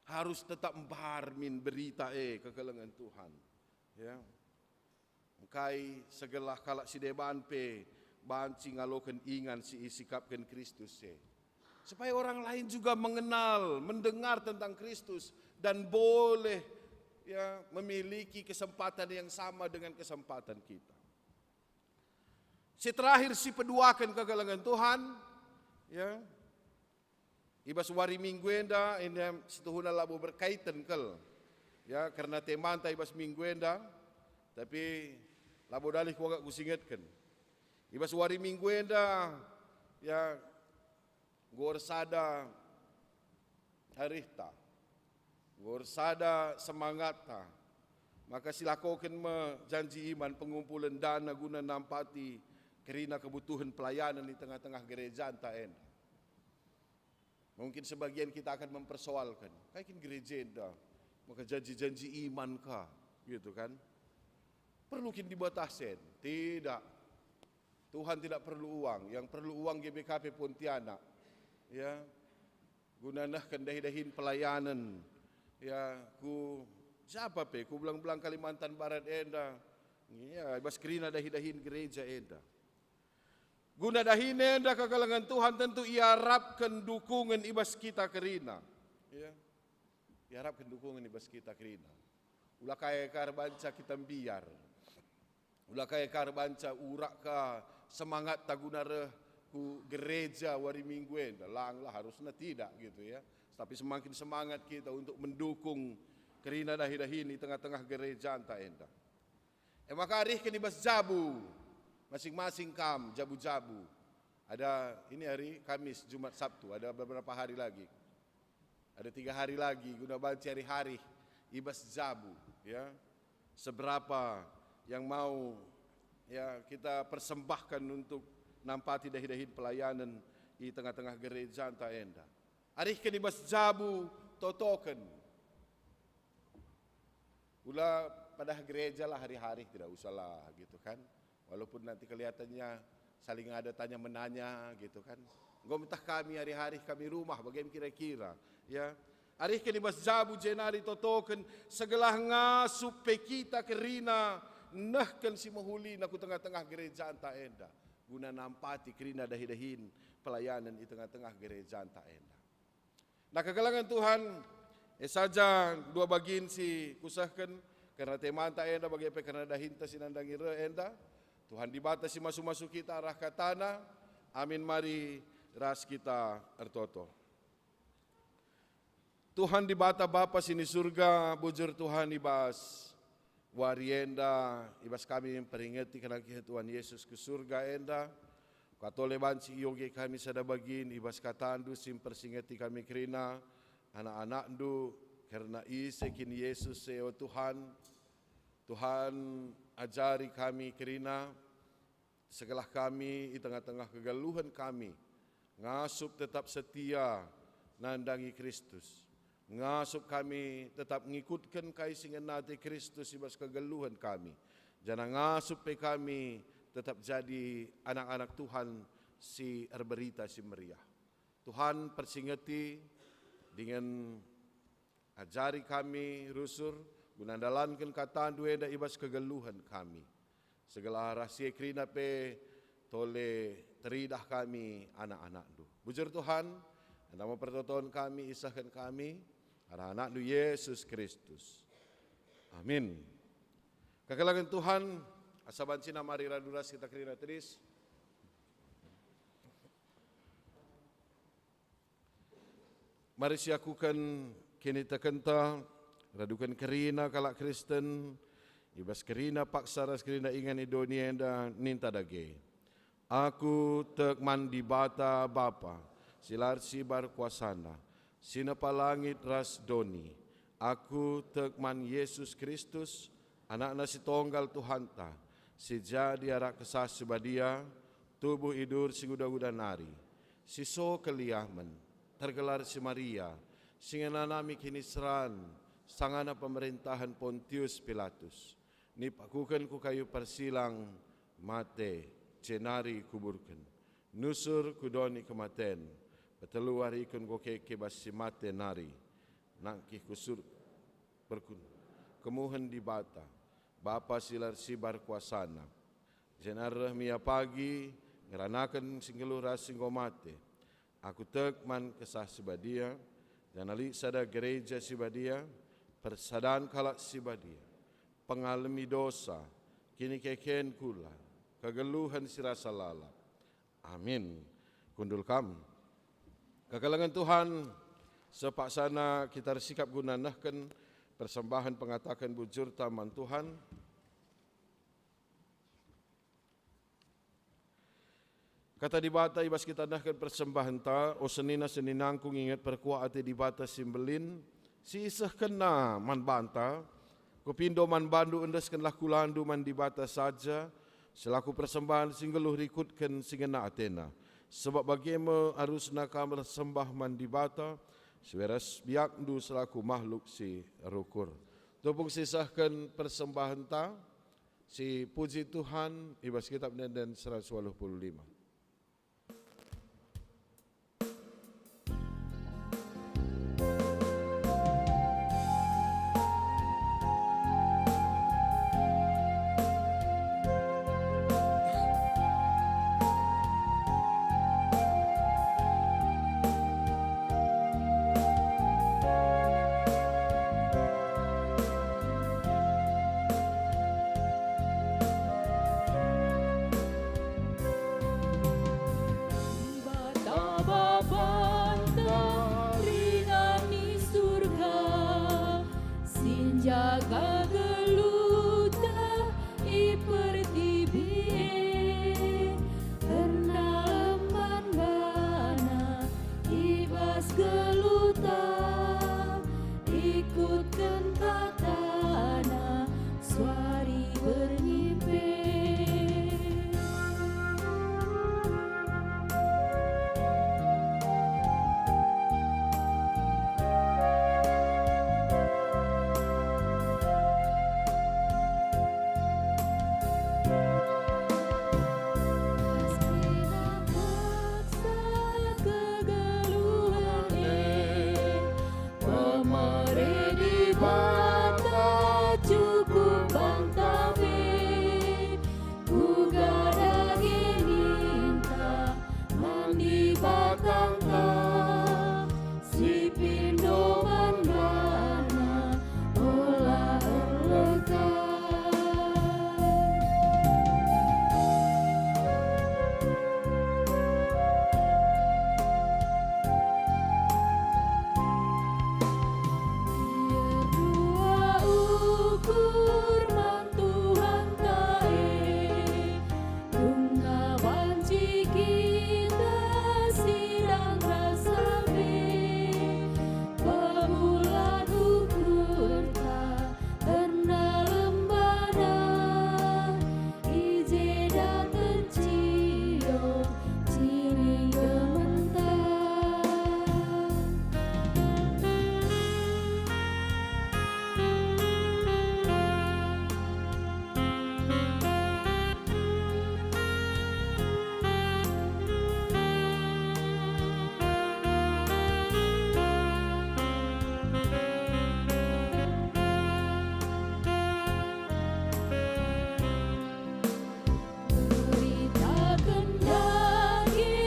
harus tetap mbar min berita e kekelengen Tuhan. Ya. Engkai segelah kalak si deban pe banci ngaloken ingan si isikapken Kristus e. Supaya orang lain juga mengenal, mendengar tentang Kristus dan boleh, ya, memiliki kesempatan yang sama dengan kesempatan kita. Si terakhir si peduaken kekelengen Tuhan, ya. I bas wari Minggu enda, enda situhuna labo berkaiten kal, ya, kerna temanta i bas Minggu enda, tapi labo dalih kuakap kusingetken. I bas wari Minggu enda, ya, enggo ersada arihta, enggo ersada semangatta, maka silakoken me janji iman pengumpulen dana guna nampati kerina kebutuhen pelayanan i tengah-tengah gerejanta enda. Mungkin sebagian kita akan mempersoalkan, "Kai kin gereja enda? Maka janji-janji iman ka?" Gitu kan? Perlu kin Dibata sen? Tidak. Tuhan tidak perlu uang. Yang perlu uang G B K P Pontianak. Ya. Guna nehken dahi-dahin pelayanan. Ya, ku siapa pe, ku belang-belang Kalimantan Barat enda. Ya, i bas kerina dahi-dahin gereja enda. Guna dahin enda kekelengen Tuhan tentu iarapken dukungen i bas kita kerina. Ya. Iarapken dukungen i bas kita kerina. Ula kai ka erbanca kita mbiar. Ula kai ka erbanca urak ka semangatta guna reh ku gereja wari Minggu enda. Langlah harusna tidak gitu ya. Tapi semakin semangat kita untuk mendukung kerina dahi-dahin i tengah-tengah gerejanta enda. E maka arihken i bas jabu, masing-masing kam jabu-jabu. Ada ini hari Kamis, Jumat, Sabtu, ada beberapa hari lagi. Ada tiga hari lagi guna banci arih-arih i bas jabu, ya. Seberapa yang mau, ya, kita persembahkan untuk nampati dahi-dahin pelayanan i tengah-tengah gerejanta enda. Arihken i bas jabu, totoken. Ula padah gereja lah hari-hari, tidak usahlah gitu kan. Walaupun nanti kelihatannya saling ada tanya-menanya gitu kan. Enggo me tah kami hari-hari kami rumah, bage me kira-kira, ya. Arihken i bas jabu jenari totoken segelah ngasup pe kita kerina nehken si mehulina ku tengah-tengah gerejanta enda. guna nampati kerina dahi-dahin pelayanen i tengah-tengah gerejanta enda. Nah, kekelengen Tuhan, e saja dua bagin si kusehken, kerna temanta enda bage pe kerna dahinta si nandangi reh enda. Tuhan Dibata si masu-masu kita arah kataNa. Amin. Mari ras kita ertoto. Tuhan Dibata Bapa si ni Surga, bujur Tuhan i bas wari enda, i bas kami mperingeti kenakihen Tuhan Yesus ku Surga enda. Katole banci ioge kami sada bagin i bas kataNdu si mpersingeti kami kerina, anak-anakNdu, kerna ise kin Yesus e, o Tuhan. Tuhan, ajari kami kerina, segelah kami i tengah-tengah kegeluhen kami ngasup tetap setia nandangi Kristus, ngasup kami tetap ngikutken kai si ngena ate Kristus i bas kegeluhen kami, janah ngasup pe kami tetap jadi anak-anak Tuhan si erberita si meriah. Tuhan, persingeti dingen ajari kami rusur guna ndalanken kataNdu enda i bas kegeluhen kami. Segelah arah si e kerina pe tole teridah kami anak-anakNdu. Bujur Tuhan, enda me pertoton kami, isehken kami, arah AnakNdu Yesus Kristus. Amin. Kekelengen Tuhan, asa banci mari radu ras kita kerina tedis. Mari siakuken kinitekenta, raduken kerina kalak Kristen, i bas kerina paksa ras kerina ingan i doni enda ninta dage. Aku tek man Dibata Bapa, si la ersibar kuasaNa, si nepa langit ras doni. Aku tek man Yesus Kristus, AnakNa si Tonggal Tuhanta, si jadi arah Kesah Si Badia, tubuh idur si nguda-nguda nari, si so keliamen, tergelar si Maria, si ngenanami kiniseran sangana pemerintahen Pontius Pilatus, nipakuken ku kayu persilang, mate, jenari kuburken, nusur ku doni kematen, petelu wari ikut enggo keke bas si mate nari, nangkih ku sur-, perkun-, kemuhen Dibata, Bapa si la ersibar kuasaNa. Jenari reh me Ia pagi, ngeranaken si nggeluh ras si enggo mate. Aku tek man Kesah Si Badia, janah lit sada gereja si badia, persadan kalak si badia, pengalemi dosa, kinikeken kula, kegeluhen si rasa lalap. Amin. Kundul kam. Kekelengen Tuhan, sepaksana kita ersikap guna nehken persembahen pengataken bujurta man Tuhan. Kata Dibata i bas kita nehken persembahenta, o senina-seninangku, nginget perkuah ate Dibata si mbelin, si isehkenNa man banta, kupindo man bandu, endeskenlah kulandu man Dibata saja, selaku persembahen si nggeluh rikutken si ngena ateNa. Sebab bage me arusna kam ersembah man Dibata, si ras biakndu selaku mahluk si rukur. Tupung sisehken persembahenta, si puji Tuhan i bas Kitab Ende-enden seratus waluh puluh lima. Dibata Bapanta ringan i Surga, si njaga geluhta i pertibi e, ernalem man baNa i bas geluhta, ikutken kataNa, suari berngi pe. Meski paksa kegeluhen e, pemere Dibata cukup banta pe. Kuga dage Pindo man bana ola erlekat. Ia dua ukur man Tuhanta e, guna banci kita sidang rasa pe, pebulan ukurta ernalem bana, i jeda tercium cining gementar. Beritaken dage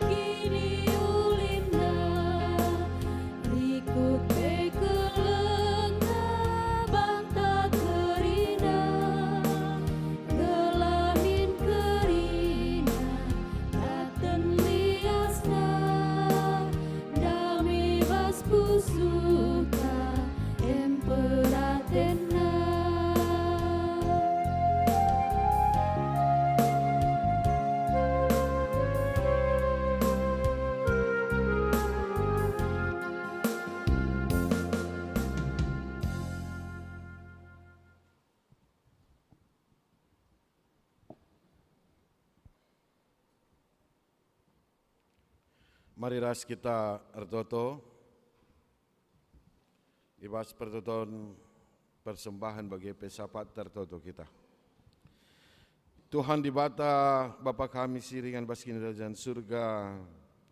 kiniulinna, rikut pe kelengna banta kerina, gelah min kerina daten liasna, dame bas pusuhta, em peratenna. Mari ras kita ertoto i bas pertoton persembahen bage pe sapat tertoto kita. Tuhan Dibata, Bapa kami si ringan bas Kinirajan Surga,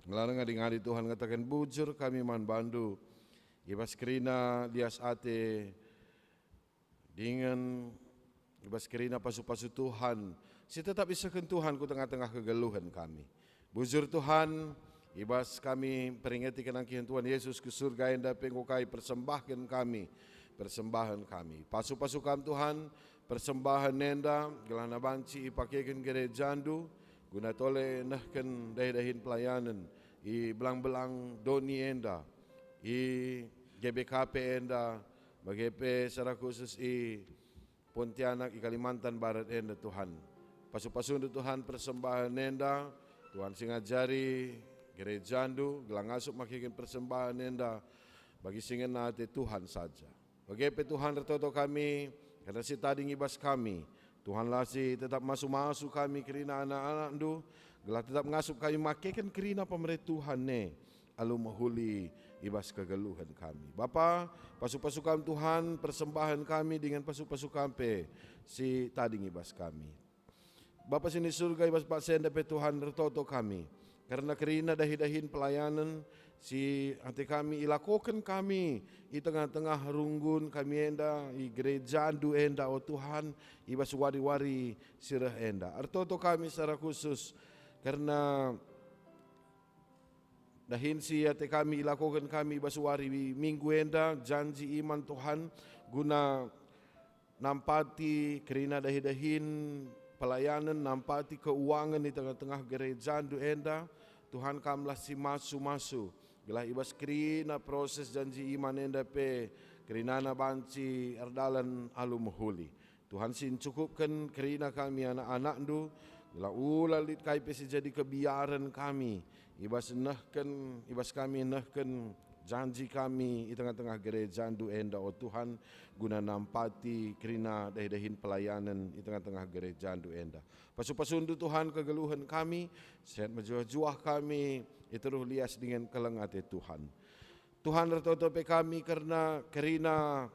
nggelah ngadi-ngadi Tuhan ngataken bujur kami man bandu i bas kerina lias ate dingen i bas kerina pasu-pasu Tuhan, si tetap isehken Tuhan ku tengah-tengah kegeluhen kami. Bujur Tuhan, i bas kami peringeti kenangkihen Tuhan Yesus ku Surga enda pe enggo kai persembahken kami, persembahen kami. Pasu-pasu kam Tuhan, persembahen enda, gelahna banci ipakeken gerejandu, guna tole nehken dahi-dahin pelayanen i belang-belang doni enda, i G B K P enda, bage pe secara khusus i Pontianak, i Kalimantan Barat enda, Tuhan. Pasu-pasundu, Tuhan, persembahen enda, Tuhan, si ngajari gerejandu, gelah ngasup makeken persembahen enda bagi si ngena ate Tuhan saja. Bage pe, Tuhan, ertoto kami kerna si tading i bas kami. Tuhanlah si tetap masu-masu kami kerina anak-anakndu, gelah tetap ngasup kami makeken kerina pemere Tuhan e alu mehuli i bas kegeluhen kami. Bapa, pasu-pasu kam Tuhan, persembahen kami dingen pasu-pasu kam pe si tading i bas kami. Bapa si ni Surga, i bas paksa enda pe Tuhan ertoto kami kerna kerina dahi-dahin pelayanen si ate kami ilakoken kami i tengah-tengah runggun kami enda, i gerejandu enda, o Tuhan, i bas wari-wari si reh enda. Ertoto kami secara khusus kerna dahin si ate kami ilakoken kami i bas wari Minggu enda, janji iman Tuhan, guna nampati kerina dahi-dahin pelayanen, nampati keuangen i tengah-tengah gerejandu enda. Tuhan, kamlah si masu-masu, gelah i bas kerina proses janji iman enda pe kerinana banci erdalan alu mehuli. Tuhan si ncukupken kerina kami anak-anakndu, gelah ula lit kai pe si jadi kebiaren kami, i bas nehken, i bas kami nehken janji kami i tengah-tengah gerejandu enda, o Tuhan, guna nampati kerina dahi-dahin pelayanen i tengah-tengah gerejandu enda. Pasu-pasundu, Tuhan, kegeluhen kami, sehat mejuah-juah kami, i teruh lias dingen keleng ate Tuhan. Tuhan, ertoto pe kami kerna kerina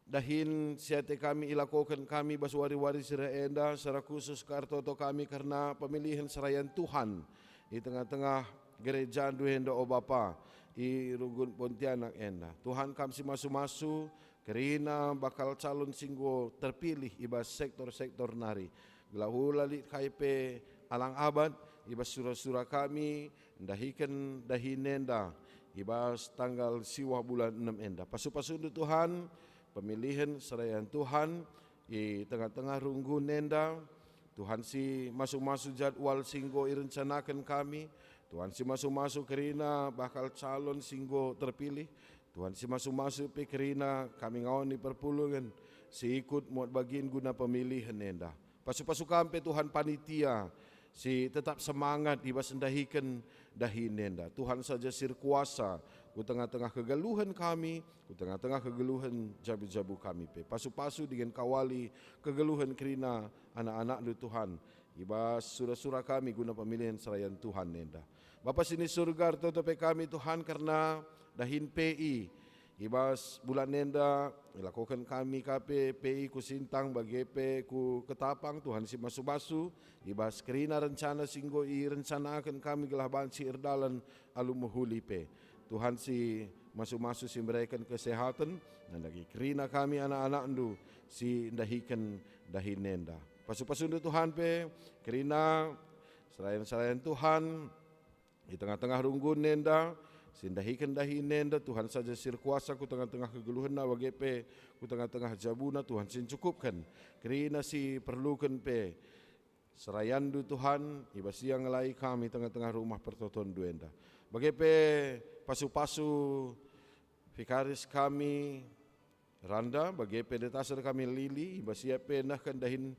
dahin si ate kami ilakoken kami bas wari-wari si reh enda, secara khusus ka ertoto kami kerna pemilihen serayan Tuhan i tengah-tengah gerejandu enda, o Bapa, i runggun Pontianak enda. Tuhan, kam si masu-masu, kerina bakal calon si enggo terpilih i bas sektor-sektor nari. Gelah ula lit kai pe alang abad i bas sura-sura kami, ndahiken dahin enda i bas tanggal siwah bulan enem enda. Pasu-pasundu Tuhan, pemilihen serayan Tuhan i tengah-tengah runggun enda, Tuhan si masu-masu jadwal si enggo irencanaken kami, Tuhan si masu-masu kerina bakal calon si enggo terpilih, Tuhan si masu-masu pe kerina kami ngawan i perpulungen si ikut muat bagin guna pemilihen enda. Pasu-pasu kam pe Tuhan panitia si tetap semangat i bas ndahiken dahin enda. Tuhan saja si erkuasa ku tengah-tengah kegeluhen kami, ku tengah-tengah kegeluhen jabu-jabu kami pe. Pasu-pasu dingen kawali kegeluhen kerina anak-anakndu Tuhan, i bas sura-sura kami guna pemilihen serayan Tuhan enda. Bapa si ni Surga, ertoto pe kami Tuhan kerna dahin P I. I bas bulan enda, ilakoken kami ka pe P I ku Sintang bage pe ku Ketapang, Tuhan si masu-masu, i bas kerina rencana si enggo irencanaken kami gelah banci erdalan alu mehuli pe. Tuhan si masu-masu si mereken kesehaten, nandangi kerina kami anak-anakndu si ndahiken dahin enda. Pasu-pasundu Tuhan pe, kerina serayan-serayan Tuhan, i tengah-tengah runggun enda, si ndahiken dahin enda, Tuhan saja si erkuasa ku tengah-tengah kegeluhenna, bage pe ku tengah-tengah jabuna, Tuhan si ncukupken kerina si perluken pe. Serayandu Tuhan, i bas ia ngelai kami tengah-tengah rumah pertotondu enda. Bage pe pasu-pasu vikaris kami, Randa, bage pe detaser kami Lili, i bas ia pe nehken dahin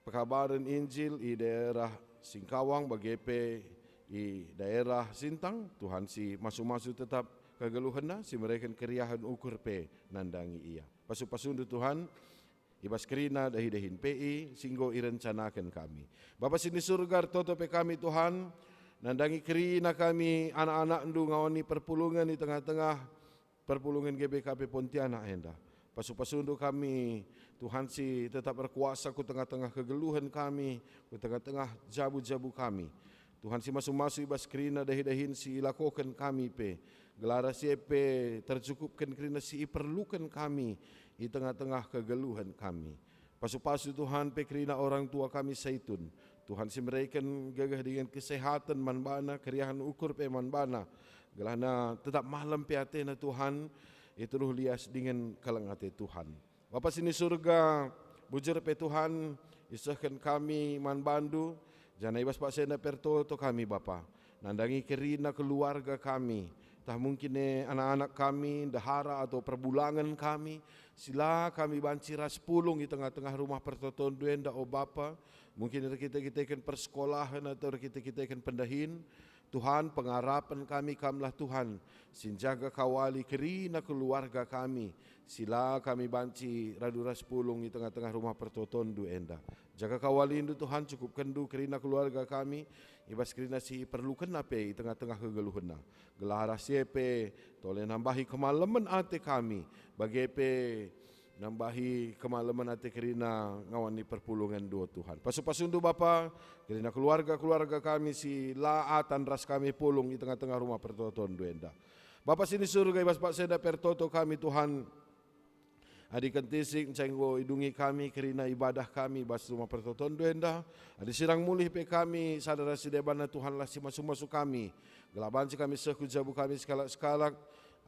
pekabaren Injil i daerah Singkawang, bage pe i daerah Sintang. Tuhan si masu-masu tetap kegeluhenna, si mereken keriahen ukur pe nandangi ia. Pasu-pasundu Tuhan, i bas kerina dahi-dahin P I si enggo irencanaken kami. Bapa si ni Surga, ertoto pe kami Tuhan, nandangi kerina kami anak-anakndu ngawan i perpulungen i tengah-tengah perpulungen G B K P Pontianak enda. Pasu-pasundu kami, Tuhan si tetap erkuasa ku tengah-tengah kegeluhen kami, ku tengah-tengah jabu-jabu kami. Tuhan si masu-masu i bas kerina dahi-dahin si ilakoken kami pe, gelah ras e pe tercukupken kerina si iperluken kami i tengah-tengah kegeluhen kami. Pasu-pasu Tuhan pe kerina orang tua kami Saitun. Tuhan si mereken gegeh dingen kesehaten man bana, keriahen ukur pe man bana, gelahna tetap malem pe atena Tuhan, i teruh lias dingen keleng ate Tuhan. Bapa si ni Surga, bujur pe Tuhan, isehken kami man bandu, janah i bas paksa enda pe ertoto kami Bapa, nandangi kerina keluarga kami, tah mungkin e anak-anak kami, ndehara atau perbulangen kami, si la kami banci ras pulung i tengah-tengah rumah pertotondu enda, o Bapa, mungkin erkite-kiteken persekolahen atau erkite-kiteken pendahin. Tuhan, pengarapen kami Kamlah Tuhan, si njaga kawali kerina keluarga kami, si la kami banci radu ras pulung i tengah-tengah rumah pertotondu enda. Jaga kawalindu Tuhan, cukupkenndu kerina keluarga kami, i bas kerina si iperlukenna pe i tengah-tengah kegeluhenna. Gelah ras e pe tole nambahi kemalemen ate kami, bage pe nambahi kemalemen ate kerina ngawan i perpulungenndu, o Tuhan. Pasu-pasundu Bapa, kerina keluarga-keluarga kami si la atan ras kami pulung i tengah-tengah rumah pertotondu enda. Bapa si ni Surga, i bas paksa enda pe ertoto kami, Tuhan. Adi kentisik ngenca enggo idungi kami kerina ibadah kami i bas rumah pertotondu enda, adi sirang mulih pe kami sada ras si debanna, Tuhanlah si masu-masu kami, gelah banci kami seh ku jabu kami sekalak-sekalak,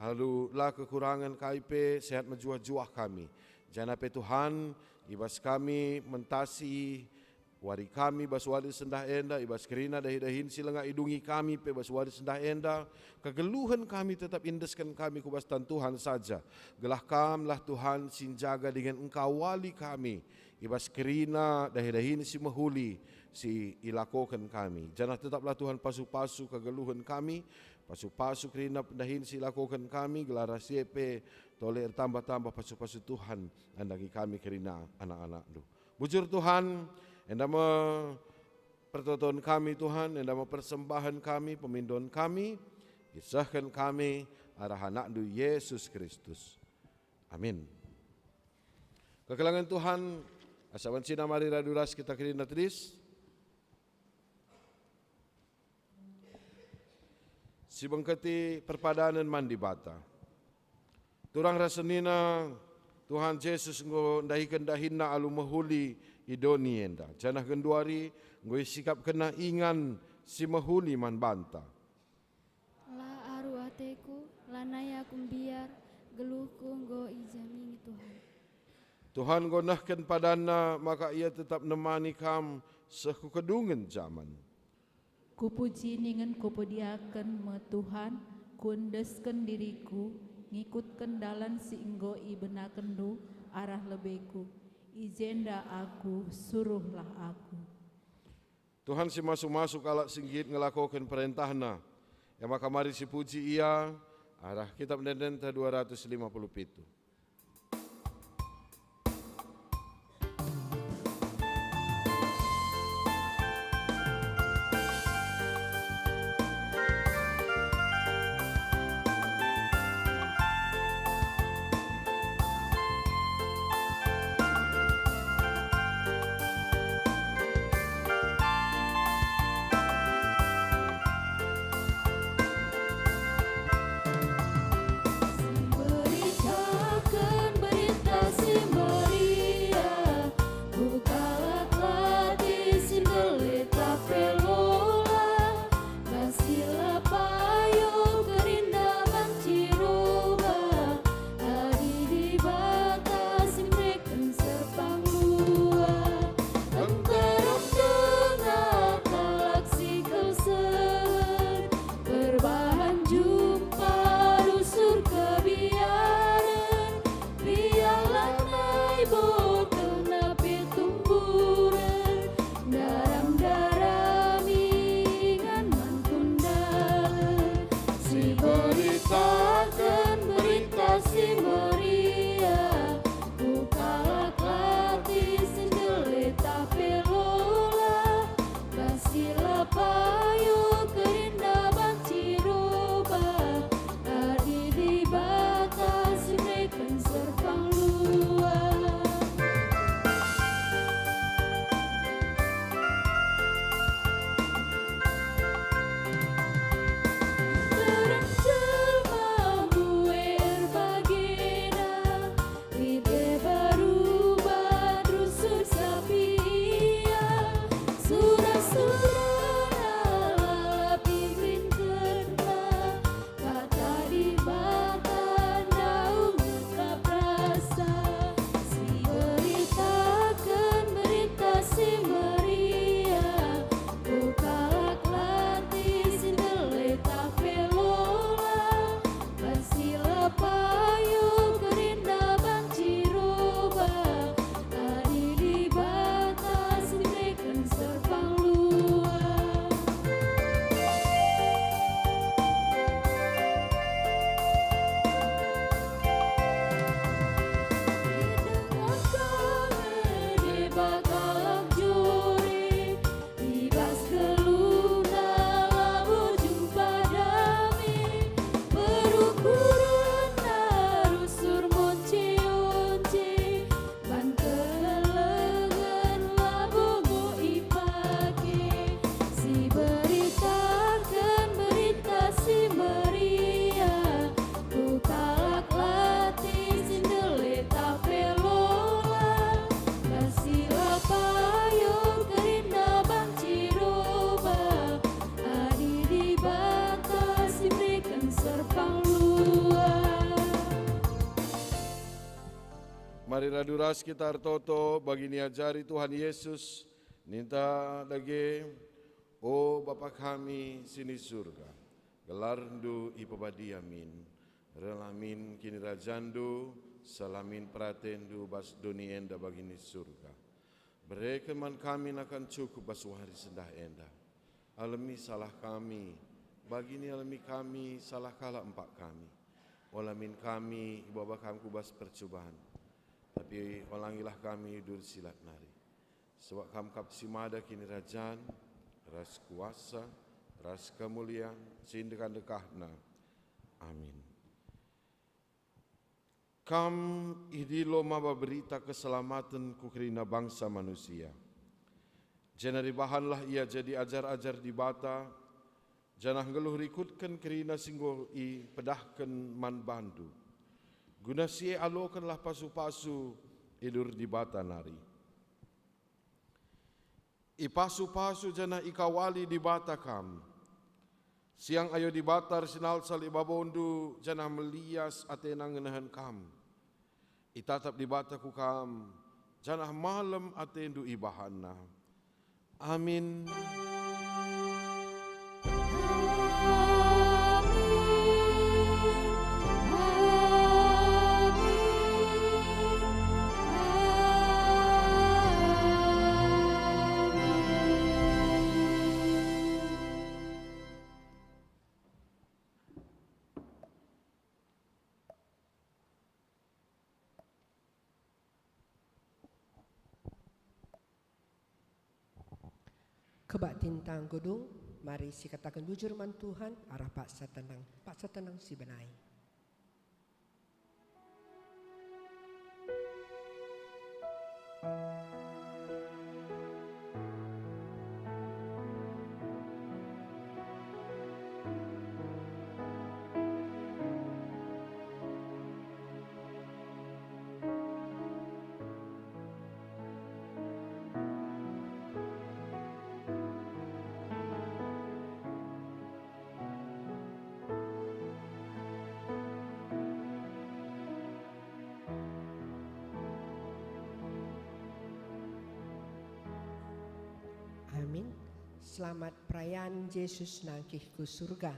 alu la kekurangen kai pe, sehat mejuah-juah kami. Janah pe Tuhan, i bas kami mentasi wari kami bas wari sendah enda, i bas kerina dahi-dahin si langa idungi kami pe bas wari sendah enda, kegeluhen kami tetap iendesken kami ku bas tan Tuhan saja. Gelah Kamlah Tuhan si njaga dingen engkawali kami i bas kerina dahi-dahin si mehuli si ilakoken kami. Janah tetaplah Tuhan pasu-pasu kegeluhen kami, pasu-pasu kerina pendahin si ilakoken kami, gelah ras e pe tole ertambah-tambah pasu-pasu Tuhan nandangi kami kerina anak-anakNdu. Bujur Tuhan, enda me pertoton kami Tuhan, enda me persembahen kami, pemindon kami, isehken kami arah AnakNdu Yesus Kristus. Amin. Kekelengen Tuhan, asa banci mari radu ras kita kerina tedis. Si bengketi perpadanen man Dibata. Turang ras senina, Tuhan Jesus enggo ndahiken dahinNa alu mehuli i doni enda, janah genduari enggo isikapkenNa ingan si mehuli man banta. La aru ate Lanai aku mbiar, geluhku enggo ijamingi Tuhan. Tuhan enggo nehken padanNa maka Ia tetap nemani kam seh ku kedungen jaman. Kupuji ningen kupediaken me Tuhan, kuendesken diriku, ngikutken dalan si enggo ibenakenNdu arah lebeku. I jenda aku, suruhlah aku. Tuhan si masu-masu kalak si nggit ngelakoken perentahNa. E maka mari sipuji Ia, arah Kitab Ende-enden dua ratus lima puluh pitu. Beritaken Berita Si Meriah, ku kalak latih si ndelet tape lola, bas si la payo kerina banci roba, adi Dibata si mereken serpang luah. Nterem denga kalak si kelsen, perbahan jumpa rusur kebiaren, biar lanai botelna pe tumburen, ndaram-ndarami ingan man kundalen, si beritaken Berita Si Meriah, ku kalak latih si ndelet tape lola, bas si la payo kerina banci roba, adi Dibata si mereken serpang luah. Nterem jelma mbue erbagena, lit deba ruban rusur sapi ia, sura-surana lalap iberitkenna, kata Dibata ndauh ngekap rasa, si beritaken Berita Si Meriah, ku kalak latih si ndelet tape lola, bas si la payo kerina banci roba, adi Dibata si mereken serpang luah. Idengar ka me deba kalak jore, i bas geluhna labo jumpa dame, perukurenna rusur monce-once, ban kekelengen labo enggo ipake, si beritaken Berita Si Meriah, ku kalak latih si ndelet tape lola, bas si la payo kerina banci roba, adi Dibata si mereken serpang luah. Mari radu ras kita ertoto bagi niajari Tuhan Yesus, ninta dage, "O Bapa kami si ni Surga, gelarNdu ipebadia min, reh la min kinirajanNdu, seh la min peratenNdu bas doni enda bagi ni Surga. Bereken man kami nakan cukup bas wari sendah enda. Alemi salah kami, bagi nialemi kami salah kalak empak kami. Ola min kami ibaba Kam ku bas percuban, tapi olangilah kami i bas si lat nari. Sabap Kam kap si mada kinirajan, ras kuasa, ras kemulian, si ndekah-ndekahna. Amin." Kam idilo maba berita keselamaten ku kerina bangsa manusia. Jenari bahanlah ia jadi ajar-ajar Dibata, janah nggeluh rikutken kerina si enggo ipedahken man bandu. Guna si e alokenlah pasu-pasu i bas Dibata nari. Ipasu-pasu janah ikawali Dibata kam, Siang ayo Dibata ersinalsal i babondu, janah melias atena ngenehen kam. Itatap Dibata ku kam, janah malem atendu ibahanNa. Amin. Kebaktin tanggo dung, mari sikataken bujur man Tuhan arah paksa tenang, paksa tenang si benai. Amin. Selamat perayaan Jesus nangkih ku surga.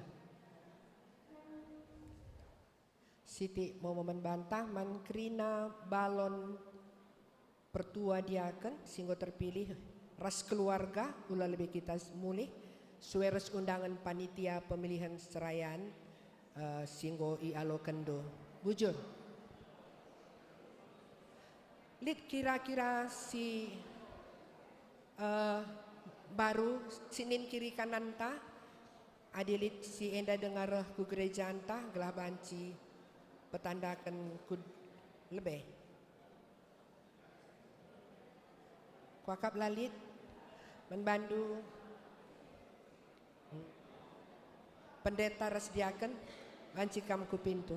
Sitik momen bantah man kerina balon pertua diaken si enggo terpilih ras keluarga, ula lebe kita mulih, sue ras undangen panitia pemilihan serayan, eh, si enggo ialokenndu. Bujur. Lit kira-kira si, eh, baru si nin kiri kananta, adi lit si enda denga reh ku gerejanta, gelah banci petandaken ku lebe. Kuakap la lit man bandu, pendeta ras diaken, banci kam ku pintu.